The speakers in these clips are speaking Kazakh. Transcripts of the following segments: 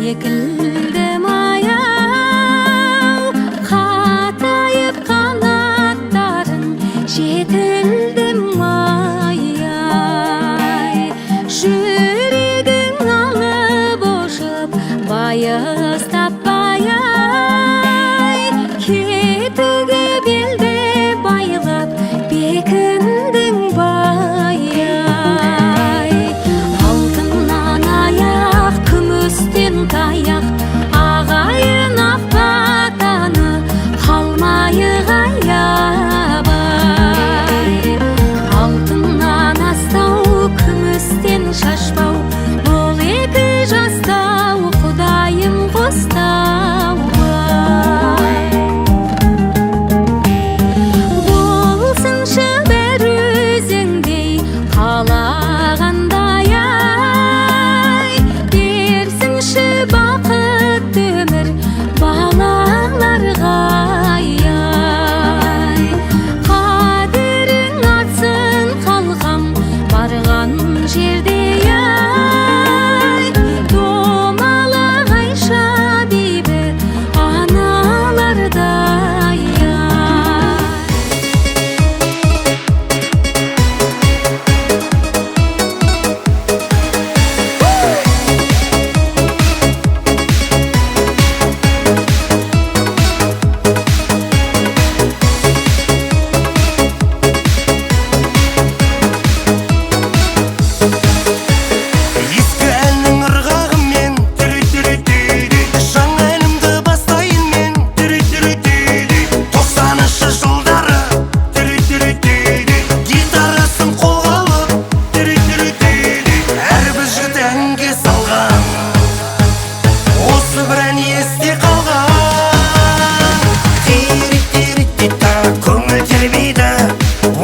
Секілдім аяу, қатайып қанаттарың, жетілдім ай ай. Жүрегің алып ұшып, байыз таппай ай, кетуге белді байлап бекіндің бай ай. Алтыннан аяқ, күмістен таяқ, ағайын ақ батаны қалмайық аябай. Алтыннан астау, күмістен шашбау, бұл екі жастау құдайым қостау ай. Болсыншы бәрі өзіңдей қалағандай ай, берсінші бақытты өмір балаларға ай. Қадірің артсын, қалқам, барған жерде ай, домалақ Айша бибі аналардай ай. Ескі әннің ырғағымен жаңа әнімді бастайын мен. 90-жылдары гитарасын қолға алып, әрбір жігіт әнге салған, осы бір ән есте қалған. Тири-тири-ти-та, көңіл тербейді,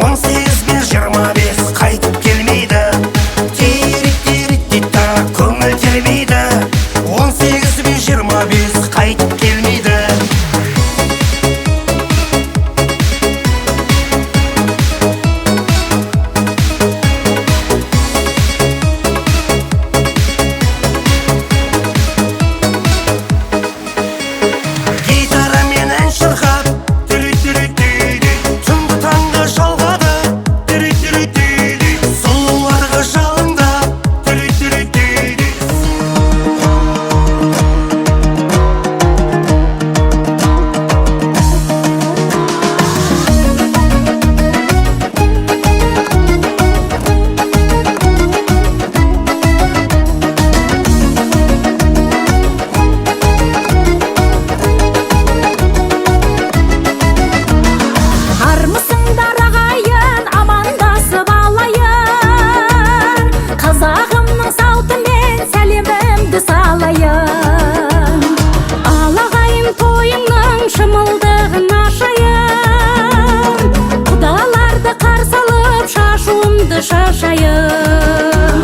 18 бен 25 қайтып келмейді. Тири-тири-ти-та, көңіл тербейді, 18 бен 25 қайтып келмейді. Гитарамен ән шырқап, түнді таңға жалғады, сұлуларға жалындап. Армысыңдар, ағайын, амандасып алайын, қазағымның салтымен сәлемімді салайын. Ал ағайын, тойыңның шымылдығын ашайын, құдаларды қарсы алып, шашуымды шашайын.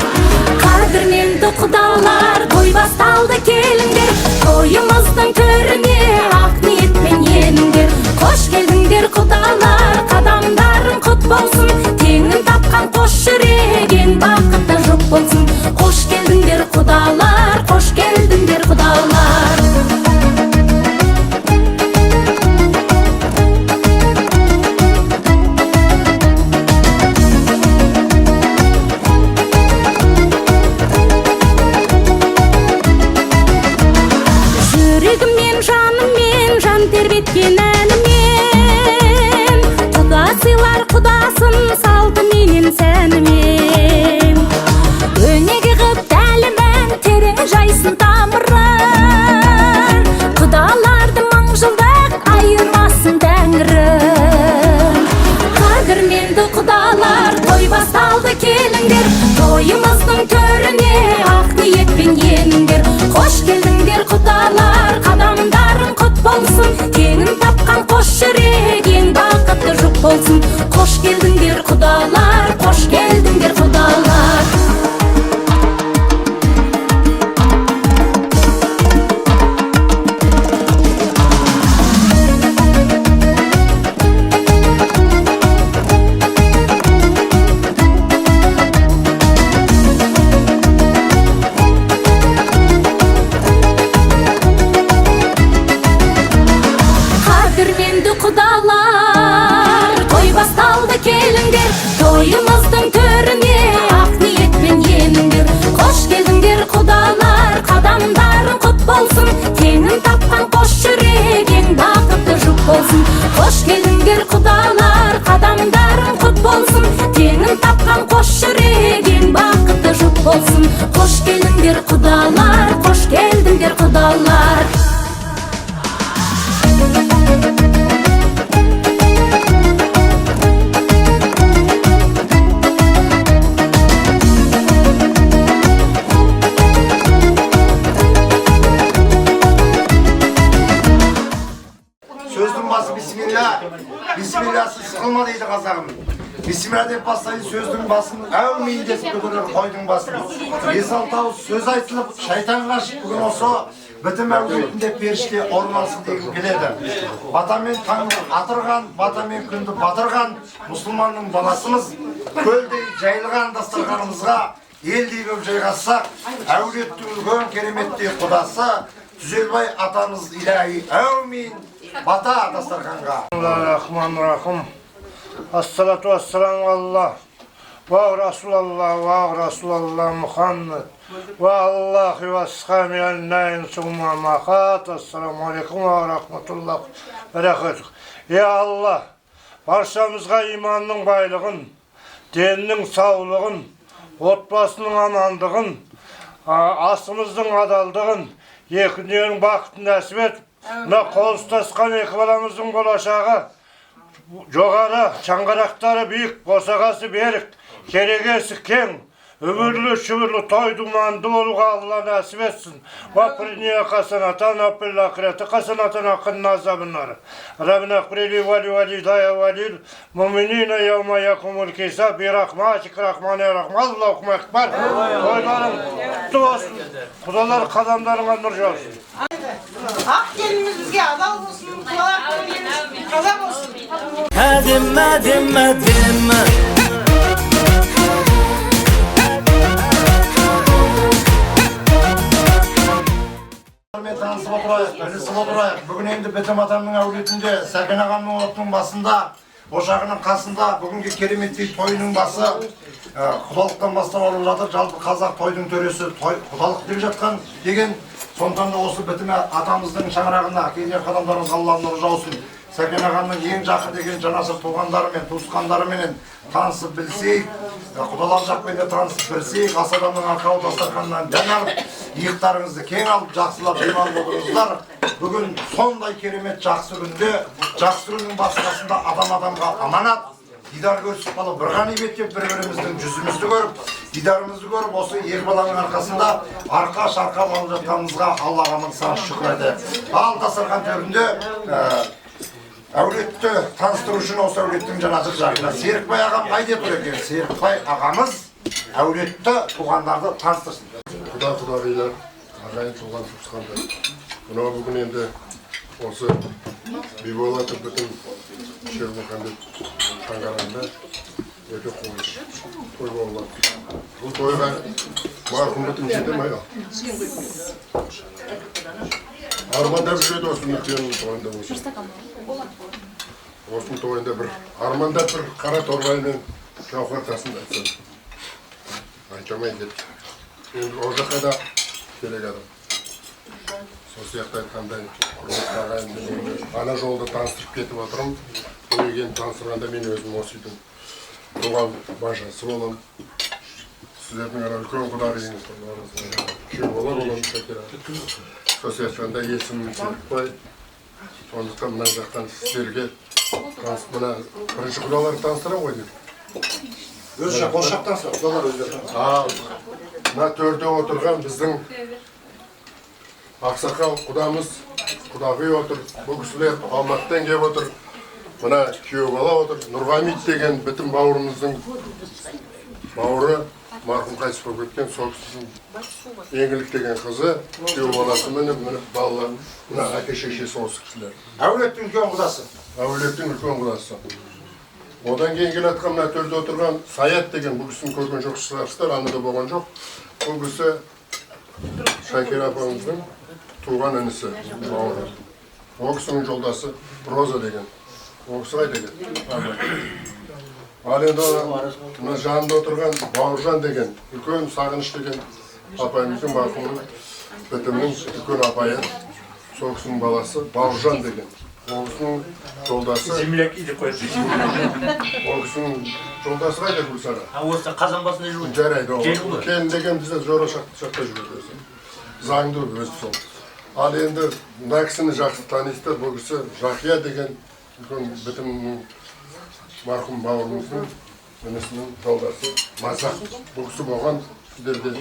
Қадірменді құдалар, той басталды, келіңдер, тойымыздың төріне ақ ниетпен еніңдер. Қош келдіңдер, құдалар, қадамдарың құт болсын, теңін тапқан қос жүрек ең бақытты жұп болсын. Қош келдіңдер, құдалар, қош келдіңдер, құдалар. Жүрегіммен, жаныммен, жан тербеткен әнімен, құда сыйлар құдасын салтыменен, сәнімен. Өнеге ғып тәлімін, терең жайсын тамырын, құдаларды мың жылдық айырмасын тәңірім. Қадірменді құдалар, той басталды, келіңдер, тойымыздың төріне ақ ниетпен еніңдер. Қош келдіңдер, құдалар, қадамдарың құт болсын, теңін тапқан қос жүрек ең бақытты жұп болсын. Қош келдіңдер, құдалар, қош келдіңдер, құдалар. Бисмилласыз қылма дейді қазағым. Бисмилла деп бастайды сөздің басын, әумин деп бүгін қойдың басын. Бес алты ауыз сөз айтылып, шайтан қашып, бүгін осы бітім әулетінде періште орын алсын дегім келеді. Батамен таңды атырған, батамен күнді батырған мұсылманның баласымыз, көлдей жайылған дастарханымызға елдей болып жайғассақ, әулеттің үлкен кереметтей құдасы Түзелбай атамыз, иләһи әумин, бата дастарханға. Bismillahirrahmanirrahim. Assalatu vesselamu Allah. Ve Resulallah ve Resulallah Muhammed. Ve Allahi ve ashabi ennâin summa makat. Esselamu aleyküm ve rahmetullah ve berekatuh. Ya Allah, баршамызға иманның байлығын, деннің саулығын, отбасының амандығын, асымыздың адалдығын, екі дүниенің бақытын нәсіп етіп, мына қол ұстасқан екі баламыздың болашағы жоғары, шаңырақтары биік, босағасы берік, керегесі кең, үбірлі шүбірлі той думанды болуға Алла нәсіп етсін. Уа хасанатан, фил ахирати хасанатан, қинна азабыннар. Раббина ғфир ли ва ли валидайя ва лил муминина яума якумул хисаб би рахматик рахмани рахим. Аллаху акбар. Тойларың құтты болсын. Құдалар қадамдарыңа нұр жаусын. Ақ келініміз бізге адал болсын, құдалар көңіліміз таза болсын. Әдемі, әдемі, әдемі. Мен танысып отырайық, білісіп отырайық. Бүгін енді бітім атамның әулетінде, Сәкен ағамның отының басында, ошағының қасында бүгінгі кереметтей тойының басы құдалықтан бастап алып жатыр. Жалпы қазақ тойдың төресі той, құдалық деп жатқан деген. Сондықтан да осы бітім атамыздың шаңырағына келген қадамдарыңызға Алла нұр жаусын. Сәкен ағамның ең жақын деген жанашыр туғандарымен, туысқандарыменен танысып білсейік, құдалар жақпен де танысып білсейік, ас адамның арқауы дастарханнан дән алып, иықтарыңызды кең алып, жақсылап демалып отырыңыздар. Бүгін сондай керемет жақсы күнде, жақсы күннің басы қасында адам адамға аманат, дидар көрісіп қалып, бір ғанибет деп бір-біріміздің жүзімізді көріп, дидарымызды көріп, осы екі баланың арқасында арқа шарқа алып жатқанымызға Аллаға мың сан шүкір айтайық. Ал дастархан төрінде әулетті таныстыру үшін осы әулеттің жанашыр жақыны Серікбай ағам қайда тұр екен? Серікбай ағамыз әулетті туғандарды таныстырсын. Құда құдағилар, ағайын туған туысқандар. Мынау бүгін енді осы Биболатов бүтін Шермұхамбет шаңырағында өте қуаныш той болып жатыр. Бұл тойға марқұм бүтін жете ме? Армандап жүреді осы үлкен тойында осы. Осының тойында бір армандап бір қара торғаймен жауһар тасын айтсам. Айта алмай кетті. Енді ол жаққа да керек адам. Сол сияқты айтқандай, құрметті ағайын, мен енді ана жолда таныстырып кетіп отырмын. Бұл үйге таныстырғанда мен өзім осы үйдің туған бажасы боламын. Сіздердің ана үлкен құдағиыңыз күйеу бала боламын. Сол сияқты есімім Серікбай. Сондықтан мына жақтан сіздерге мына бірінші құдаларды таныстырамын ғой деймін. Өз жақ, осы жақтан құдалар өздері. Ал мына төрде отырған біздің ақсақал құдамыз, құдағи отыр. Бұл кісілер Алматыдан келіп отыр. Мына күйеу бала отыр. Нұрғамит деген бітім бауырымыздың бауыры, марқұм қайтыс болып кеткен, сол кісінің Еңлік деген қызы, күйеу баласы міне, міне балалар, мына әке шешесі осы кісілер. Әулеттің үлкен құдасы. Әулеттің үлкен құдасы. Одан кейін келе жатқан мына төрде отырған Саят деген, бұл кісіні көрген жоқ шығарсыздар, анада болған жоқ. Бұл кісі Шакира апамыздың туған інісі, бауыры. Ол кісінің жолдасы Роза деген. Ол кісі қайда кетті? Ал енді мына жанында отырған Бауыржан деген, үлкен Сағыныш деген апайымыздың марқұмның бітімнің үлкен апайы, сол кісінің баласы Бауыржан деген. Ол кісінің жолдасы. Земляки деп қоясыз. Ол кісінің жолдасы қайда, Гүлсара? Осы қазан басында жүр. Жарайды, ол. Келін ғой. Келін деген бізде жора жақта жүреді өзі. Заңды өзі сол. Ал енді мына кісіні жақсы танисыздар, бұл кісі Жақия деген үлкен бітімнің марқұм бауырымыздың інісінің жолдасы Мазақ. Бұл кісі болған сіздерде.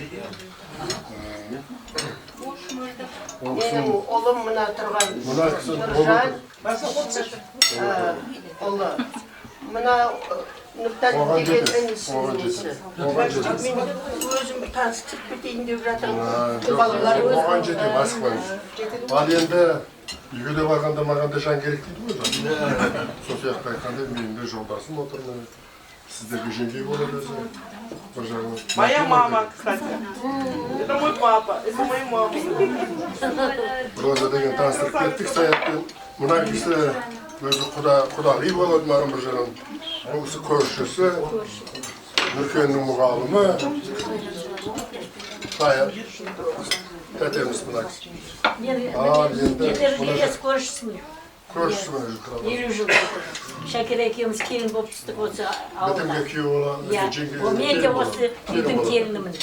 Менің ұлым мына тұрған Нұржан ұлы. Мына Нұртәліп деген інісінің несі. Мен өзім таныстырып кетейін деп жатырмын. Балалар Оған жетемін, асықпаңыз. Ал енді үйге де барғанда маған да жан керек дейді ғой. Сол сияқты айтқанда менің де жолдасым отыр міне. Сіздерге жеңгей болады өзі. Бір жағынан. Моя мама, кстати. Это мой папа, это моя мама. Роза деген таныстырып кеттік Саятпен. Мына кісі өзі құдағи болады маған бір жағынан. Бұл кісі көршісі, Нұркеннің мұғалімі. Саят тәтеміз мына кісі. Ал енді Мен көршісімін. Көршісі мына жерде тұрады. 50 жыл болды. Шакира екеуміз келін болып түстік осы ауылға. Бітімге күйеу бола, Иә, жеңге. мен де осы үйдің келінімін.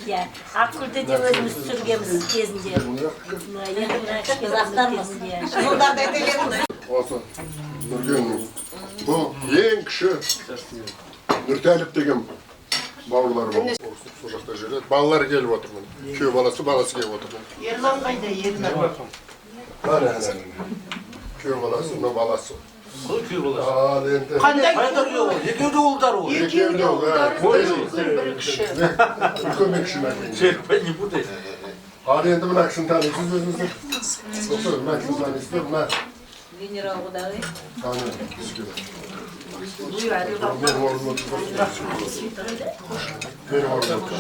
Иә, Ақгүлді де өзіміз түсіргенбіз кезінде. Енді мына кішкене кезінде. Жылдарды айта беріңіз. Осы Нұркеннің. Бұл ең кіші Нұртәліп деген бауырлары бар. Сол жақта жүреді. Балалары келіп отыр міне. Күйеу баласы, баласы келіп отыр. Ерлан қайда, Ерлан? Әне, әне, әне. Күйеу баласы, мына баласы. Күйеу баласы. Ал енді Қандай күйеу? Екеуі де ұлдар ғой. Екеуі де ұлдар. Үлкен бірі кіші. Үлкен мен кіші мәкен. Серікбай, не путай. Ал енді мына кісіні танисыз өзіңізді. Тоқта, мына кісіні танисыздар, мына Генерал құдағи. Аны, бізге. Менің орным отыр. Менің орным отыр.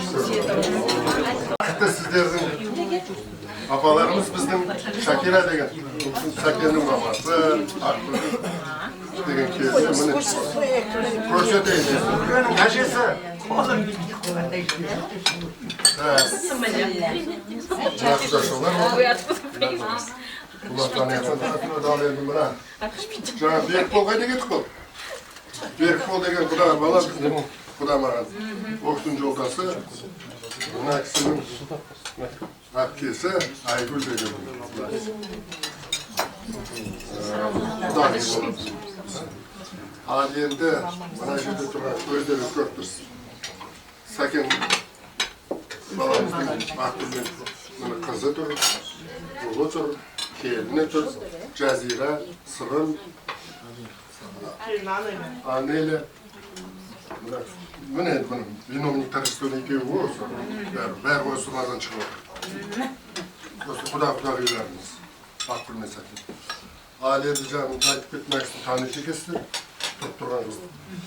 Бақытты сіздердің апаларымыз біздің Шакира деген. Бұл кісінің Сәкеннің мамасы, Ақгүл деген келді. Міне көрсетейін. Нұркеннің әжесі. Мына құдашалар отыр. Бұлар танитын ал енді мына. Жаңа Берікбол қайда кетіп қалды? Берікбол деген құда бала біздің құда маған. Ол кісінің жолдасы, мына кісінің әпкесі Айгүл деген. Құдағи болады. Ал енді мына жерде тұрған өздеріңіз көріп тұрсыз. Сәкен баламыздың Ақгүлмен міне қызы тұр, ұлы тұр, келіні тұр, Жазира, Сырым, Анеля. Міне енді міне виновник торжества екеуі ғой осы. Бәрі осылардан шығып отыр. Осы құда-құдағиларымыз Ақгүл мен Сәкен. Ал енді жаңа айтып кетті, мына кісіні таниды екенсіздер, тұрып тұрған қызды.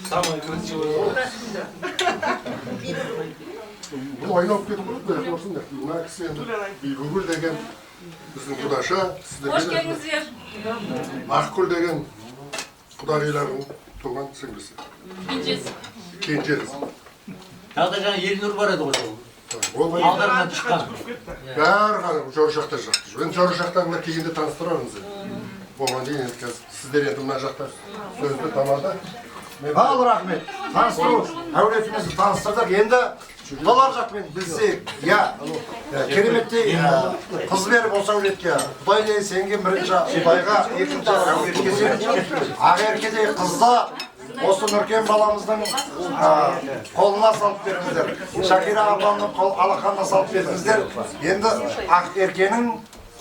Самая красивая. Бұл айналып кетіп қойды, бәрі осында. Мына кісі енді Бибігүл деген біздің құдаша, Қош келдіңіздер. Ақгүл деген құдағилардың туған сіңлісі. Кенжесі. Кенже қыз. Тағы да жаңа Елнұр бар еді ғой сол. Ол Алдарынан шыққан. Бәрі ғана жор жақта жақты. Енді жор жақтағылар келгенде таныстырамыз енді. Оған дейін енді қазір сіздер енді мына жақта сөзді тамада. Ал рахмет. Таныстыру әулетімізді таныстырдық. Енді құдалар жақпен білсек, иә, кереметтей қыз беріп осы әулетке. Құдай деген сенген бірінші Құдайға, екінші әулетке сеніп, Ақеркедей қызды осы Нұркен баламыздың қолына салып беріңіздер. Шакира апамның алақанына салып беріңіздер. Енді Ақеркенің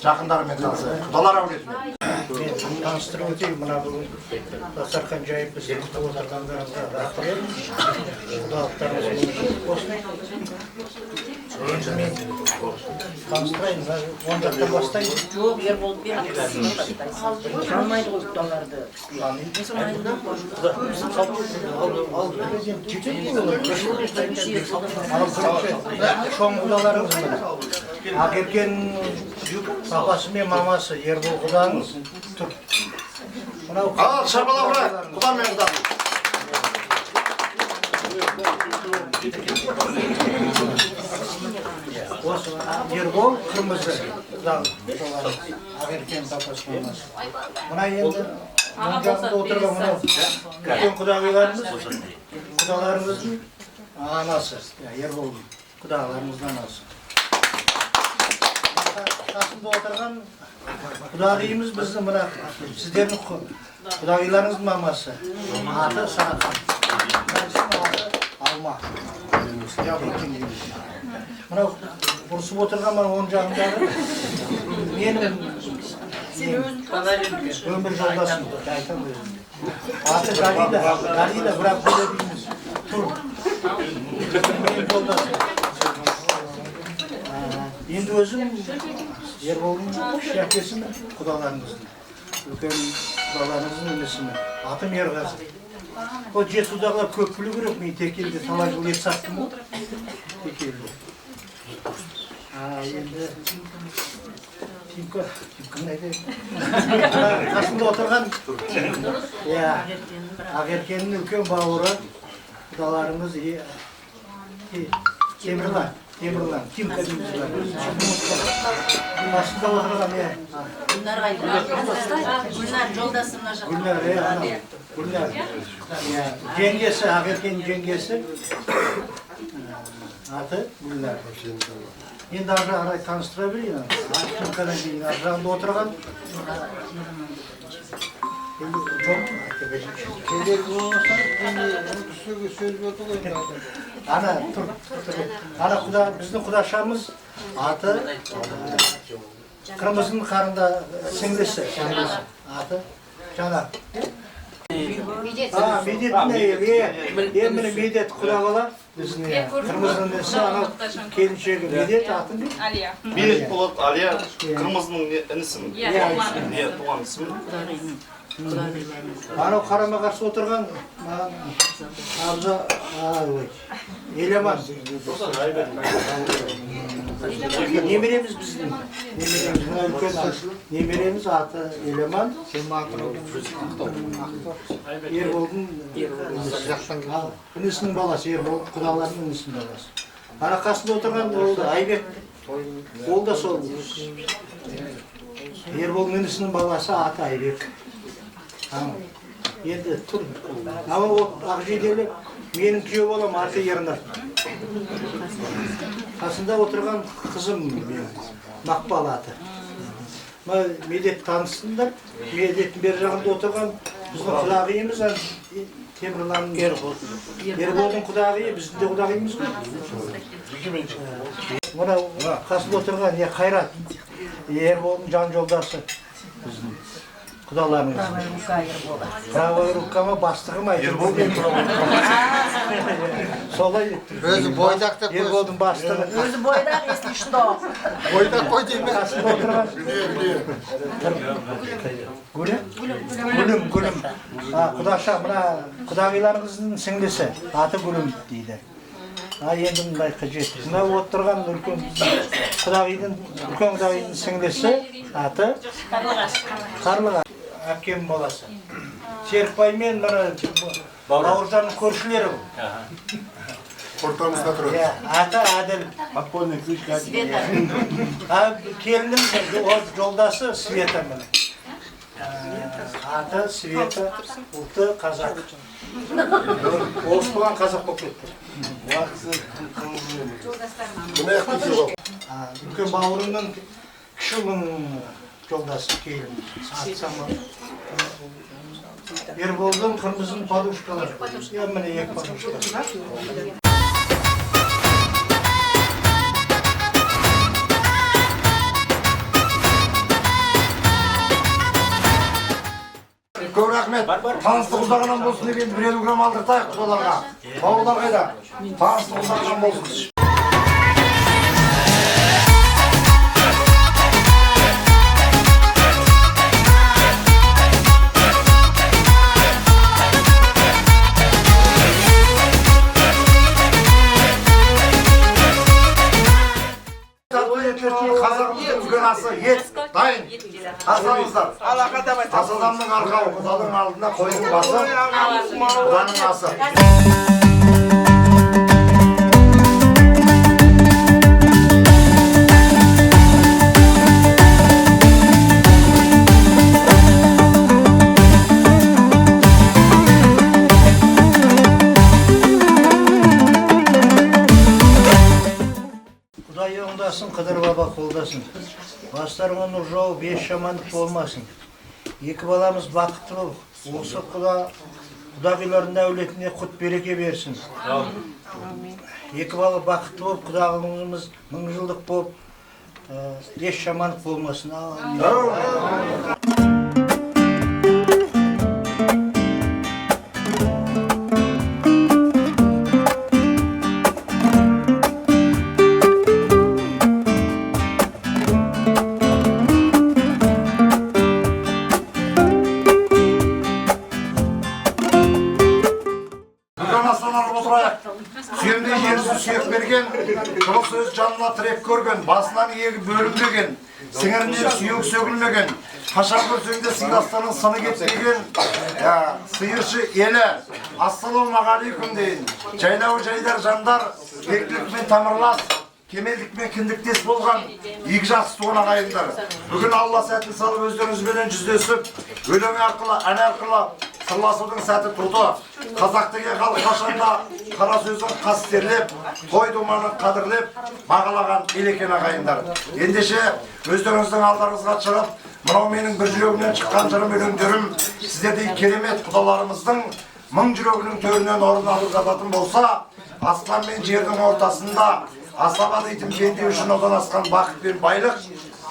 жақындарымен танысайық. Құдалар әулетімен. Мен таныстырып өтейін, мына бүгін дастархан жайып бізді күтіп отырғандарыңызға рахмет. Құдалықтарыңыз болсын. Енді мен таныстырайын, оң жақтан бастайын. Жоқ, Ербол Танымайды ғой құдаларды. Шоң құдаларыңыз міне. Ақеркенің папасы мен мамасы Ербол құдаңыз тұр. Мынау Ал шарбалап ұрайық, құда мен құда. Осы Ербол қырмызы құдаларыңыз. Ақеркенің папасы мамасы. Мына енді оң жағында отырған мынау үлкен құдағиларымыз, құдаларымыздың анасы, Ерболдың құдағыларымыздың анасы. Қасында отырған құдағиымыз біздің мына сіздердің құдағиларыңыздың мамасы. Аты Сарахан. Аты Алма. Мынау ұрысып отырған мына оң жағындағы Менің өмір жолдасым, айтамын өзім. Аты Галина, Галина, бірақ Гүлі дейміз. Тұр. Менің жолдасым. Енді өзім Ерболдың кіші әкесімін, құдаларыңыздың. Үлкен құдаларыңыздың інісімін. Атым Ерғазы. Ол жетісудағылар көп білу керек, мен Текеліде талай жыл ет саттым ғой. Текеліде. Енді Тимка, Тимканы айтайын. Қасымда отырған Ақеркенің үлкен бауыры, құдаларымыз Темірлан, Темірлан, Тимка дейміз. Қасымда отырған, Гүлнар қайда? Гүлнар жолдасы мына жақта. Гүлнар, Гүлнар. Жеңгесі, Ақеркенің жеңгесі. Аты Гүлнар. Енді ар жағын таныстыра берейін. Тимкадан кейін ар жағында отырған. Енді жоқ, ана тұр. Ана құда, біздің құдашамыз аты Қырмызының қарында сіңлісі, аты Жанар. Медеттің әйелі, міне Медет құда бала, біздің Қырмызының інісі, анау келіншегі Медет, аты не? Алия. Медет болады, Алия, Қырмызының інісімін. Иә, туған інісімін. Анау қарама қарсы отырған Абза, Еламан. Немереміз біздің. Немереміз, мына үлкен немереміз аты Еламан. Ерболдың інісінің баласы, Ербол құдаларының інісінің баласы. Ана қасында отырған ол да Айбек. Ол да сол. Ерболдың інісінің баласы аты Айбек. Енді тұр. Ама ол Ақжиделі менің күйеу балам аты Ернар. Қасында отырған қызым менің, Мақпал аты. Медет танысыңдар. Медеттің бер жағында отырған біздің құдағиымыз Темірланның Ерболдың құдағиы, біздің де құдағиымыз ғой. Мына қасында отырған Қайрат, Ерболдың жан жолдасы біздің. Құдаларыңыз. Правая рука ма, бастығы ма? Ербол мен правая рука. Солай. Өзі бойдақ деп. Ерболдың бастығы. Өзі бойдақ, если что. Бойдақ қой деймін. Қасында отырған. Гүлім? Гүлім, Гүлім. Құдаша, мына құдағиларыңыздың сіңлісі, аты Гүлім дейді. Енді мындай қажет. Мына отырған үлкен құдағидың, үлкен құдағидың сіңлісі, аты Қарлығаш. Қарлығаш. Әпкемнің баласы. Серікбай мен мына Бауыржанның көршілері бұл. Ортамызда тұрады. Аты Әділ. Подпольный кличка Әділ. Света. Келінім жолдасы Света міне. Аты Света, ұлты қазақ. Орыс болған қазақ болып кетті. Үлкен бауырымның кіші ұлының жолдасы келін. Аты Самал. Ерболдың Қырмызының подушкалары. Міне екі подушка. Көп рахмет. Таныстық ұзағынан болсын деп енді 150 грамм алдыртайық құдаларға. Бауырлар қайда? Таныстық ұзағынан болсын. Қазағымыздың үлкен асы ет дайын. Ас алыңыздар. Ас адамның арқауы, құданың алдына қойдың басы, құданың асы. Құдай оңдасын, Қыдыр баба қолдасын. Бастарыңа нұр жауып, еш жамандық болмасын. Екі баламыз бақытты болып, осы құдағилардың әулетіне құт береке берсін. Екі бала бақытты болып, құдағымыз мың жылдық болып, Еш жамандық болмасын. Сүйемдей жерсіз сүйек берген, қыл сөз жанына тірек көрген, басынан иегі бөлінбеген, сіңірінен сүйек сөгілмеген, қашан көрсең де сыйластаның сыны кетпеген, сиыршы елі, ассалаумағалейкум дейін. Жайлауы жайдар жандар, бектілікпен тамырлас, кемелдікпен кіндіктес болған игі жақсы туған ағайындар. Бүгін Алла сәтін салып өздеріңізбенен жүздесіп, өлең арқылы, ән арқылы сырласудың сәті туды. Қазақ деген халық қашанда қара сөзін қастерлеп, той думанын қадірлеп, бағалаған ел екен ағайындар. Ендеше өздеріңіздің алдарыңызға шығып, мынау менің бір жүрегімнен шыққан жырым өлеңдерім сіздердей керемет құдаларымыздың мың жүрегінің төрінен орын алып жататын болса, аспан мен жердің ортасында асаба дейтін пенде үшін одан асқан бақыт пен байлық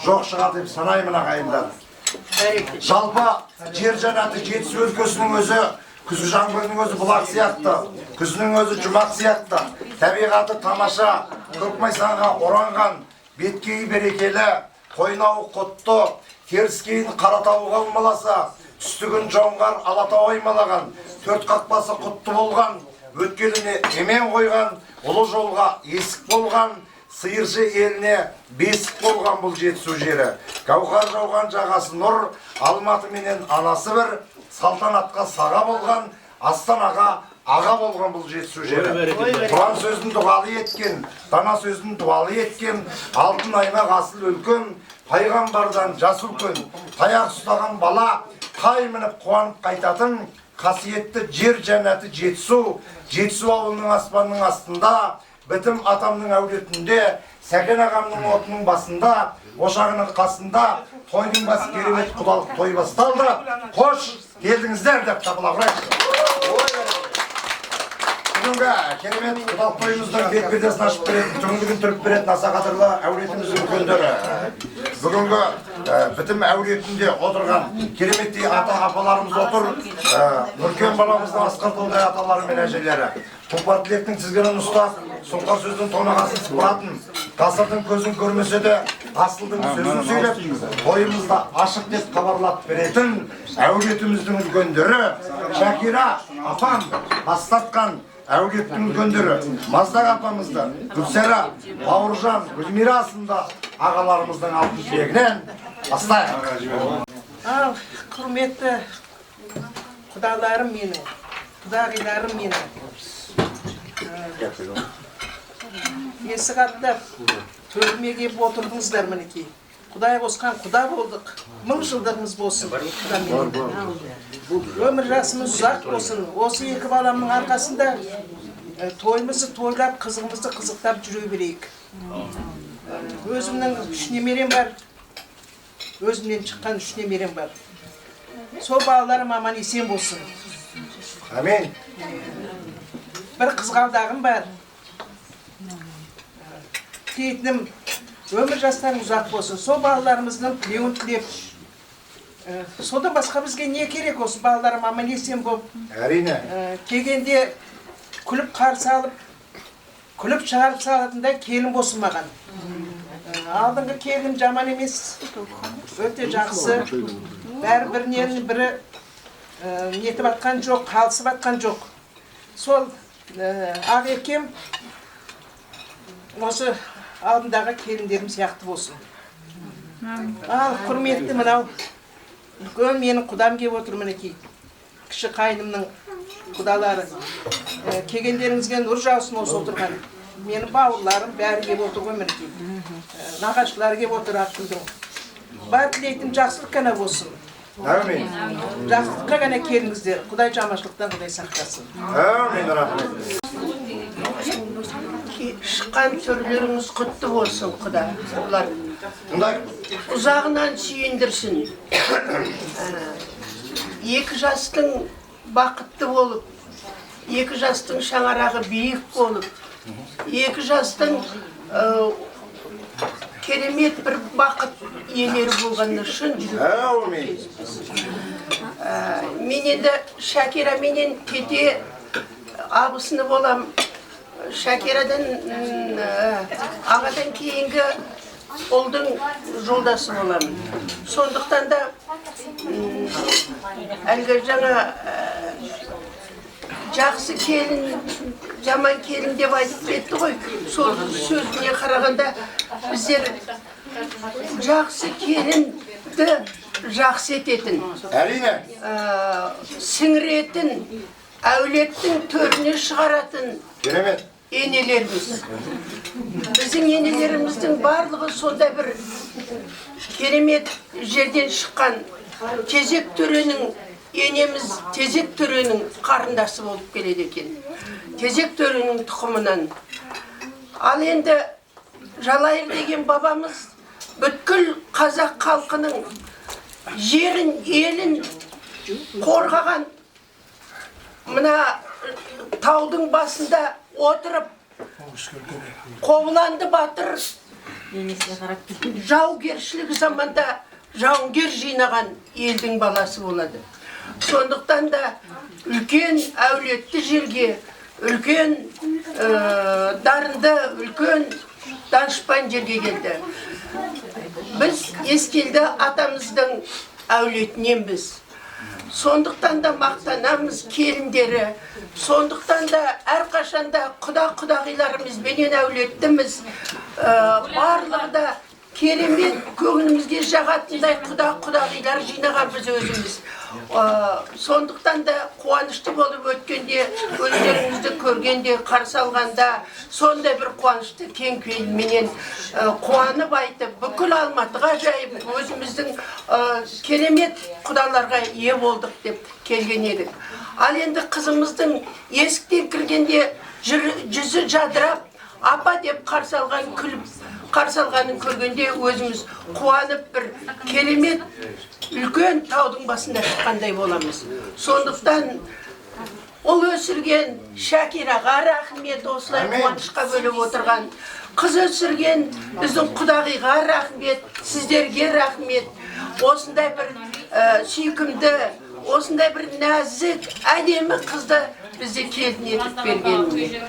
жоқ шығар деп санаймын ағайындар. Жалпы жер жәннаты Жетісу өлкесінің өзі күзгі жаңбырдың өзі бұлақ сияқты, күзінің өзі жұмақ сияқты, табиғаты тамаша, көк майсанға оранған, беткейі берекелі, қойнауы құтты, теріскейін Қаратауға ұмаласа, түстігін Жоңғар Алатау аймалаған, төрт қақпасы құтты болған, өткеліне емен қойған, ұлы жолға есік болған, сиыршы еліне бесік болған бұл Жетісу жері. Гауһар жауған жағасы нұр, Алматы менен анасы бір, салтанатқа саға болған, Астанаға аға болған бұл Жетісу жері. Құран сөзін дұғалы еткен, дана сөзін дуалы еткен, алтын аймақ асыл өлкем, пайғамбардан жас үлкен, таяқ ұстаған бала, тай мініп қуанып қайтатын, қасиетті жер жәннаты Жетісу, Жетісу ауылының аспанның астында, бітім атамның әулетінде, Сәкен ағамның отының басында, ошағының қасында, тойдың басы керемет құдалық той басталды. Қош келдіңіздер деп шапалақ ұрайықшы. Бүгінгі керемет құдалық тойымыздың бет пердесін ашып беретін, түңлігін түріп беретін аса қадірлі әулетіміздің үлкендері. Бүгінгі бітім әулетінде отырған кереметтей ата апаларымыз отыр. Нұркен баламыздың асқар таудай аталары мен әжелері. Тұлпар тілектің тізгінін ұстап, сұңқар сөздің тонағасын сыпыратын, ғасырдың көзін көрмесе де асылдың сөзін сөйлеп, тойымызда ашық деп хабарлап беретін әулетіміздің үлкендері Шакира апам бастатқан әулеттің үлкендері Маздақ апамызды, Гүлсара, Бауыржан, Гүлмира сынды ағаларымыздың алтын тілегінен бастайық. Ал, құрметті құдаларым менің, құдағиларым менің. Есік аттап, төріме келіп отырдыңыздар мінекей. Құдай қосқан құда болдық. Мың жылдығымыз болсын. Өмір жасымыз ұзақ болсын. Осы екі баламның арқасында тойымызды тойлап, қызығымызды қызықтап жүре берейік. Өзімнің үш немерем бар. Өзімнен шыққан үш немерем бар. Сол балаларым аман есен болсын. Амин. Бір қызғалдағым бар. Тілейтінім, өмір жастарың ұзақ болсын. Сол балаларымыздың тілеуін тілеп, содан басқа бізге не керек? Осы балаларым аман есен болып, әрине, келгенде күліп қарсы алып, күліп шығарып салатындай келін болсын маған. Алдыңғы келінім жаман емес, өте жақсы. Бәрі бірінен бірі нетіп атқан жоқ, қалысып атқан жоқ. Сол ақ еркем осы алдындағы келіндерім сияқты болсын. Ал, құрметті мынау үлкен менің құдам келіп отыр мінекей. Кіші қайнымның құдалары. Келгендеріңізге нұр жаусын осы отырған. Менің бауырларым бәрі келіп отыр ғой мінекей. Нағашылар келіп отыр Ақгүлдің. Бар тілейтін жақсылық қана болсын. Әмин. Жақсылыққа ғана келіңіздер. Құдай жаманшылықтан Құдай сақтасын. Әмин, рахмет. Шыққан түрлеріңіз құтты болсын, Құда. Олар ұзағынан сүйіндірсін. Екі жастың бақытты болып, екі жастың шаңырағы биік болып, екі жастың Керемет бір бақыт иелері болғанына шын жүректен. Әумин. Мен енді Шакира менен тете абысыны болам. Шакирадан ағадан кейінгі ұлдың жолдасы боламын. Сондықтан да әлгі жаңа жақсы келін, жаман келін деп айтып кетті ғой. Сол сөзіне қарағанда біздер жақсы келінді жақсы ететін, Әрине. Сіңіретін, әулеттің төріне шығаратын Керемет. енелеріміз. Біздің енелеріміздің барлығы сондай бір керемет жерден шыққан. Тезек төренің енеміз Тезек төренің қарындасы болып келеді екен. Тезек төренің тұқымынан. Ал енді Жалайыр деген бабамыз бүткіл қазақ халқының жерін, елін қорғаған, мына таудың басында отырып Қобыланды батыр жаугершілік заманда жауынгер жинаған елдің баласы болады. Сондықтан да үлкен әулетті жерге, үлкен дарынды, үлкен данышпан жерге келді. Біз Ескелді атамыздың әулетіненбіз. Сондықтан да мақтанамыз келіндері. Сондықтан да әрқашанда құда құдағиларымызбенен әулеттіміз. Барлығы да керемет көңілімізге жағатындай құда құдағилар жинаған біз өзіміз. Сондықтан да қуанышты болып өткенде, өздеріңізді көргенде, қарсы алғанда сондай бір қуанышты кең пейілменен қуанып айтып, бүкіл Алматыға жайып, өзіміздің керемет құдаларға ие болдық деп келген едік. Ал енді қызымыздың есіктен кіргенде жүзі жадырап, апа деп қарсы алған, күліп қарсы алғанын көргенде өзіміз қуанып бір керемет үлкен таудың басында шыққандай боламыз. Сондықтан ұл өсірген Шакираға рахмет, осылай қуанышқа бөліп отырған. Қыз өсірген біздің құдағиға рахмет, сіздерге рахмет. Осындай бір сүйкімді, осындай бір нәзік, әдемі қызды бізде келін етіп бергеніне.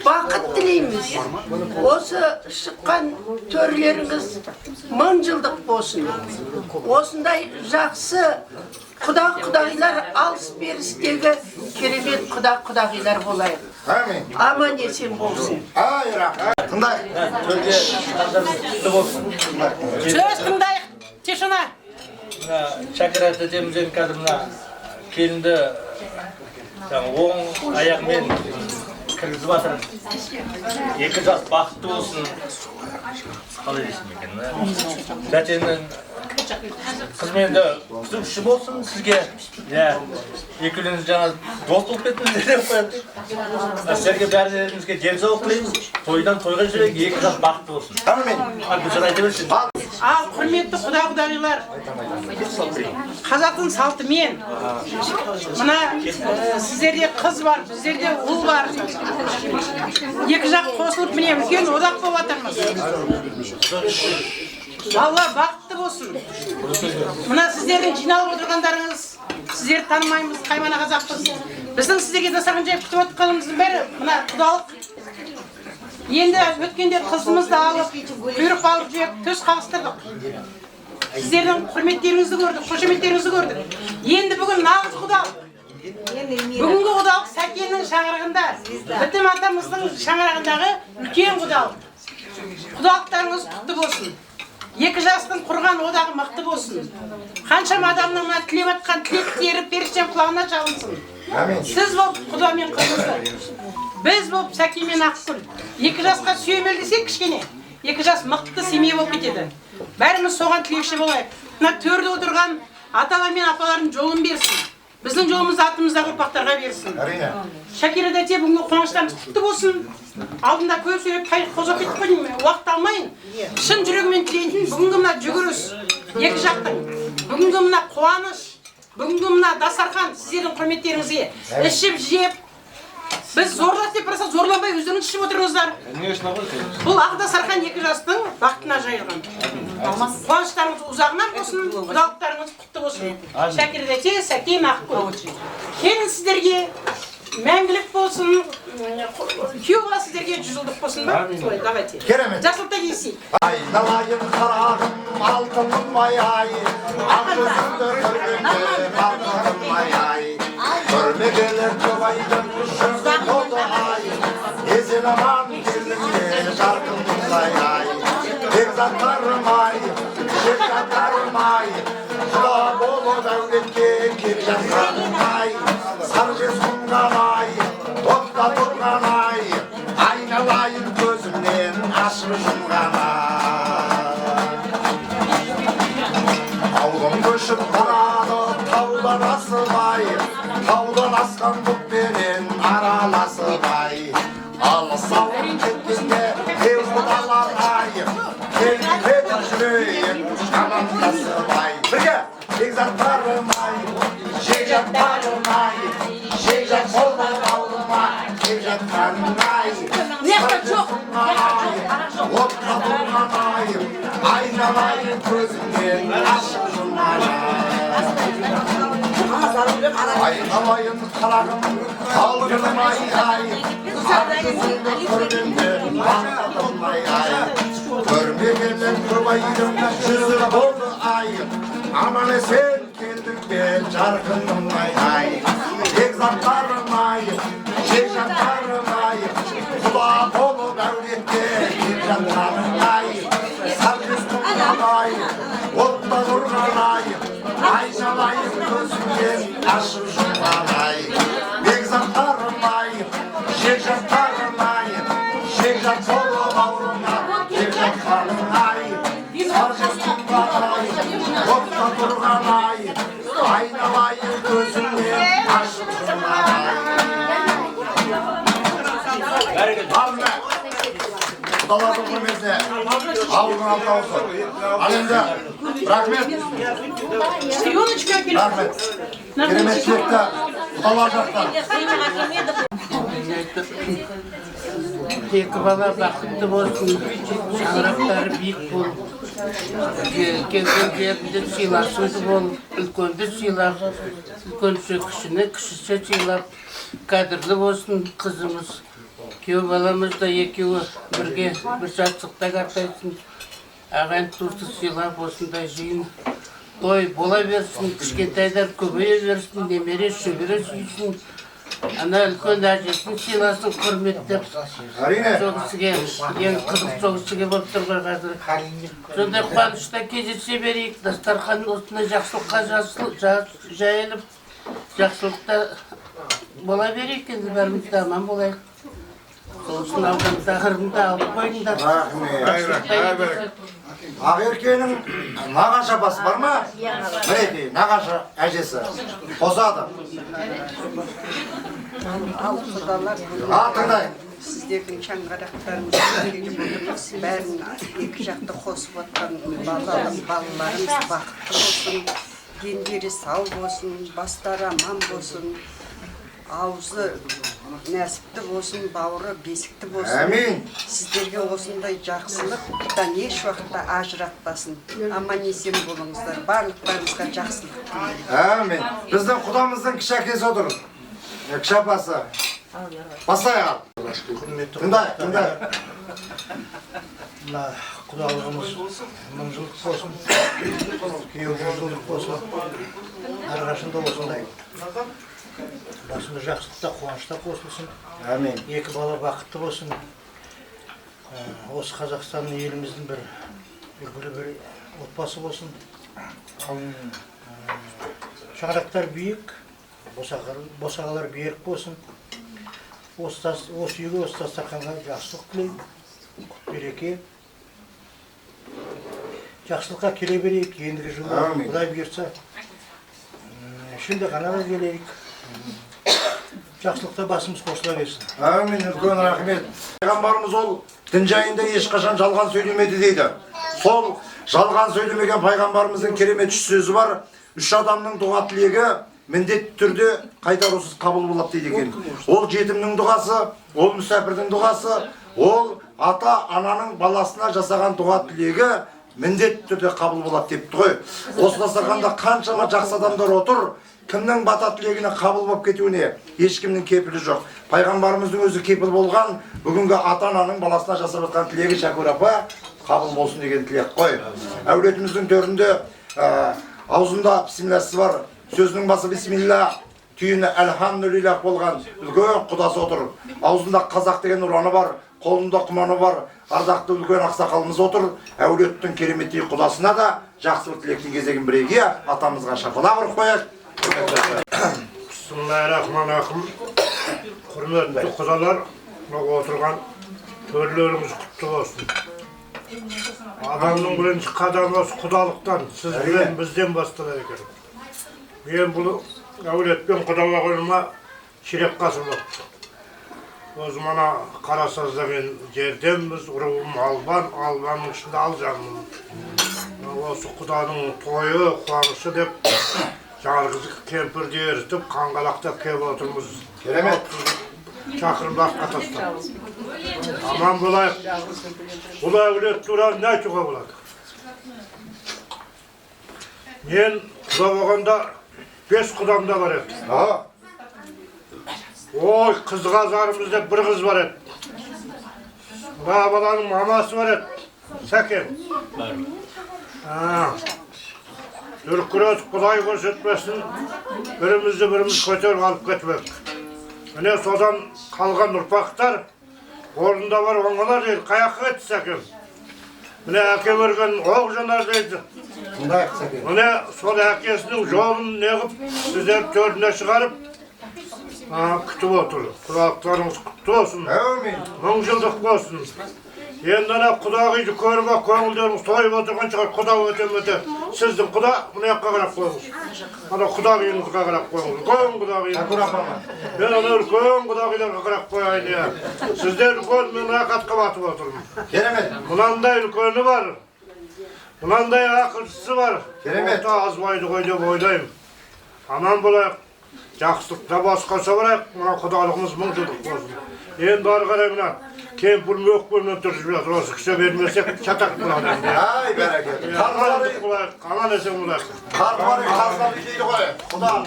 Бақыт тілейміз. Осы шыққан төрлеріңіз мың жылдық болсын. Осындай жақсы құда құдағилар, алыс берістегі керемет құда құдағилар болайық. Әмин. Аман есен болсын. Ай, рахмет. Тыңдайық. Төрге шыққандарыңыз құтты болсын. Сөз тыңдайық. Тишина. Мына Шакира тәтеміз енді қазір мына келінді оң аяғымен кіргізіп жатыр. Екі жас бақытты болсын. Қалай десем екен, тәтенің қызымен де күтуші болсын сізге. Иә, екеулеріңіз жаңа дос болып кеттіңіздер деп қояды. Сіздерге бәріңізге денсаулық тілейміз. Тойдан тойға жүрейік, екі жас бақытты болсын. Әмин. Ал Гүлшара айта берсін. Ал құрметті құда құдағилар, қазақтың салтымен мына сіздерде қыз бар, біздерде ұл бар. Екі жақ қосылып міне үлкен одақ болып жатырмыз. Алла бақытты болсын. Мына сіздердің жиналып отырғандарыңыз, сіздерді танымаймыз, қаймана қазақпыз. Біздің сіздерге дастархан жайып күтіп отырғанымыздың бәрі мына құдалық. Енді өткенде қызымызды алып, бұйрық алып жеп, төс қағыстырдық. Сіздердің құрметтеріңізді көрдік, қошеметтеріңізді көрдік. Енді бүгін нағыз құдалық. Бүгінгі құдалық Сәкеннің шаңырағында, Бітім атамыздың шаңырағындағы үлкен құдалық. Құдалықтарыңыз құтты болсын. Екі жастың құрған одағы мықты болсын. Қаншама адамның мына тілеп атқан тілектері періштенің құлағына шалынсын. Сіз болып құда мен қызымызды, біз болып Сәкен мен Ақгүл. Екі жасқа сүйемелдесек кішкене, екі жас мықты семья болып кетеді. Бәріміз соған тілекші болайық. Мына төрде отырған аталар мен апалардың жолын берсін. Біздің жолымызды артымыздағы ұрпақтарға берсін. Әрине. Шакира тәте, бүгінгі қуаныштарымыз құтты болсын. Алдында көп сөйлеп қозғап кетіп қойдым, уақыт алмайын. Шын жүрегіммен тілейтін бүгінгі мына жүгіріс екі жақтың, бүгінгі мына қуаныш, бүгінгі мына дастархан сіздердің құрметтеріңізге ішіп жеп, Біз зорлап деп барса, зорланбай өздеріңіз ішіп отырыңыздар. Бұл ақ дастархан екі жастың бақытына жайылған. Қуаныштарыңыз ұзағынан болсын, құдалықтарыңыз құтты болсын. Шәкір тәте, Сәкен, Ақгүл. Келін сіздерге мәңгілік болсын, күйеу бала сіздерге 100 жылдық болсын ба? Солай, давайте. Керемет. Жақсылықта кездесейік. Айналайын қарағым, алтыным ай ай, ақ жүзіңді көргенде бақытым ай ай. Көрмегелі көп айдың жүзі толды ай, есен аман келдіңде жарқыным ай ай. Бекзаттарым ай, жекжаттарым ай, құда болып әулетке кеп жатқаным ай. Сары жез құмған ай, отта тұрған ай, айналайын көзімнен ашып жұмған ай. Ауылым көшіп барады таудан асып ай, таудан асқан бұтпенен араласып ай. Алыс ауыл кеткенде құдалар ай, келіп кетіп жүрейік амандасып ай. Бірге бекзаттарым ай, жекжаттарым ай, жекжат болып ауылыма кеп жатқаным ай. Отқа тұрған ай, айналайын көзімнен ашып жұмған ай. Айналайын қарағым, алтыным ай ай, ақ жүзіңді көргенде бақытым ай ай. Көрмегелі көп айдың жүзі болды ай, аман есен келдің бе жарқыным ай ай. Бекзаттарым ай, жекжаттарым ай, құда болып әулетке кеп жатқаным ай. Сары жүз құмған ай, отта тұрған ай, айналайын көзімнен ашып жұмған ай. Бекзаттарым ай, жекжаттарым ай, жекжат болып ауылыма кеп жатқаным ай. Сары жүз құмған ай, отта тұрған ай, айналайын көзімнен ашып жұмған ай. Ал міне, құдалардың құрметіне ауылдың алтауысы. Ал енді, рахмет. Ребеночка әкеліп. Рахмет. Керемет тілекті құдалар жақтан. Екі бала бақытты болсын, шаңырақтары биік болып, келген жерінде сыйласуды болып, үлкенді сыйлап, үлкенше кішіні, кішісі сыйлап, қадірлі болсын қызымыз. Күйеу баламыз да екеуі бірге бір жастықта қартайсын. Ағайын туысты сыйлап, осындай жиын той бола берсін, кішкентайлар көбейе берсін, немере шөбере сүйсін. Ана үлкен әжесін сыйласын, құрметтеп. Әрине. Сол кісіге ең қызық, сол кісіге болып тұр ғой қазір. Сондай қуанышта кездесе берейік, дастархан осындай жақсылыққа жайылып, жақсылықта бола берейік, енді бәріміз де аман болайық. Сол үшін алған тақырыбымды алып қойыңдар. Рахмет. Ақеркенің нағашы апасы бар ма? Мінекей, нағашы әжесі. Қосады. Ал құдалар, Ал, тыңдайық. Сіздердің шаңырақтарыңызға келіп отырмыз. Бәрін екі жақты қосып отқан балаларымыз бақытты болсын, дендері сау болсын, бастары аман болсын, аузы нәсіпті болсын, бауыры бесікті болсын. Әмин. Сіздерге осындай жақсылықтан еш уақытта ажыратпасын. Аман есен болыңыздар. Барлықтарыңызға жақсылық тілеймін. Әмин. Біздің құдамыздың кіші әкесі отыр. Кіші апасы. Бастайық ал. Құрметті Тыңдайық, тыңдайық. Мына құдалығымыз 1000 жылдық болсын, күйеу 100 жылдық болсын. Әрқашанда осындай басында жақсылықта, қуанышта қосылсын. Әмин. Екі бала бақытты болсын. Осы Қазақстанның, еліміздің бір үлгілі бір отбасы болсын. Шаңырақтар биік, босағалар берік болсын. Осы үйге, осы дастарханға жақсылық тілеймін, құт береке, жақсылыққа келе берейік ендігі жылы. Әмин. Құдай бұйыртса, шілдеханаға келейік. Жақсылықта басымыз қосыла берсін. Әмин, үлкен рахмет. Пайғамбарымыз ол дін жайында ешқашан жалған сөйлемеді дейді. Сол жалған сөйлемеген пайғамбарымыздың керемет үш сөзі бар. Үш адамның дұға тілегі міндетті түрде қайтарусыз қабыл болады дейді екен. Ол жетімнің дұғасы, ол мүсәпірдің дұғасы, ол ата-ананың баласына жасаған дұға тілегі міндетті түрде қабыл болады депті ғой. Осы дастарханда қаншама жақсы адамдар отыр, кімнің бата тілегіне қабыл болып кетуіне ешкімнің кепілі жоқ. Пайғамбарымыздың өзі кепіл болған, бүгінгі ата-ананың баласына жасап жатқан тілегі Шәкүр апа қабыл болсын деген тілек қой. Әулетіміздің төрінде аузында бисмилласы бар, сөзінің басы бисмилла, түйіні әлхамдулиллах болған үлкен құдасы отыр. Аузында қазақ деген ұраны бар, қолында құманы бар, ардақты үлкен ақсақалымыз отыр. Әулеттің кереметтей құдасына да жақсы бір тілектің кезегін бірегей атамызға шапалақ ұрып қояйық. Бисмиллахиррахманиррахим. Құрметті құдалар, отырған төрлеріңіз құтты болсын. Адамның бірінші қадамы осы құдалықтан, сіз білен бізден басталады екен. Мен бұл әулетпен құда болғаныма ширек ғасыр болыпты. Өзім ана Қарасазда мен жерденбіз, руым Албан, Албанның ішінде Алжанмын. Осы құданың тойы, қуанышы деп жарғызы кемпірді ерітіп, қаңғалақтап келіп отырмыз. Керемет. Шақырымды артқа тастап. Аман болайық. Бұл әулет туралы не айтуға болады? Мен құда болғанда 5 құдам да бар еді. Ой, қызға зарымыз деп бір қыз бар еді. Мына баланың мамасы бар еді, Сәкен. Дүркіретіп Құдай көрсетпесін, бірімізді біріміз көтеріп алып кетпек. Міне содан қалған ұрпақтар орнында бар оңалар дейді, қаяққа кетті Сәкен? Міне әке берген оқ жанар дейді. Міне сол әкесінің жолын неғып, сіздер төріне шығарып, күтіп отыр. Құдалықтарыңыз құтты болсын. Мың жылдық болсын. Енді ана құдағиды көріп ақ көңілдеріңіз тойып отырған шығар, құда өте-мөте. Сіздің құда мына жаққа қарап қойыңыз. Ана құдағиыңызға қарап қойыңыз. Үлкен құдағиыңыз. Мен ана үлкен құдағиларға қарап қояйын. Сіздер үлкен, мен рақатқа батып отырмын. Керемет. Мынандай үлкені бар. Мынандай ақылшысы бар. Керемет. Орта азбайды ғой деп ойлаймын. Аман болайық. Жақсылықта басқаша барайық, мына құдалығымыз мың жылдық болсын. Енді ары қарай мына кемпір өкпемен тұрып жатыр, осы кісі бермесек шатақ болады. Ай, бәрекелді. Болайық, аман есен болайық. Қарты бар үй қазыналы үй дейді ғой. Құда.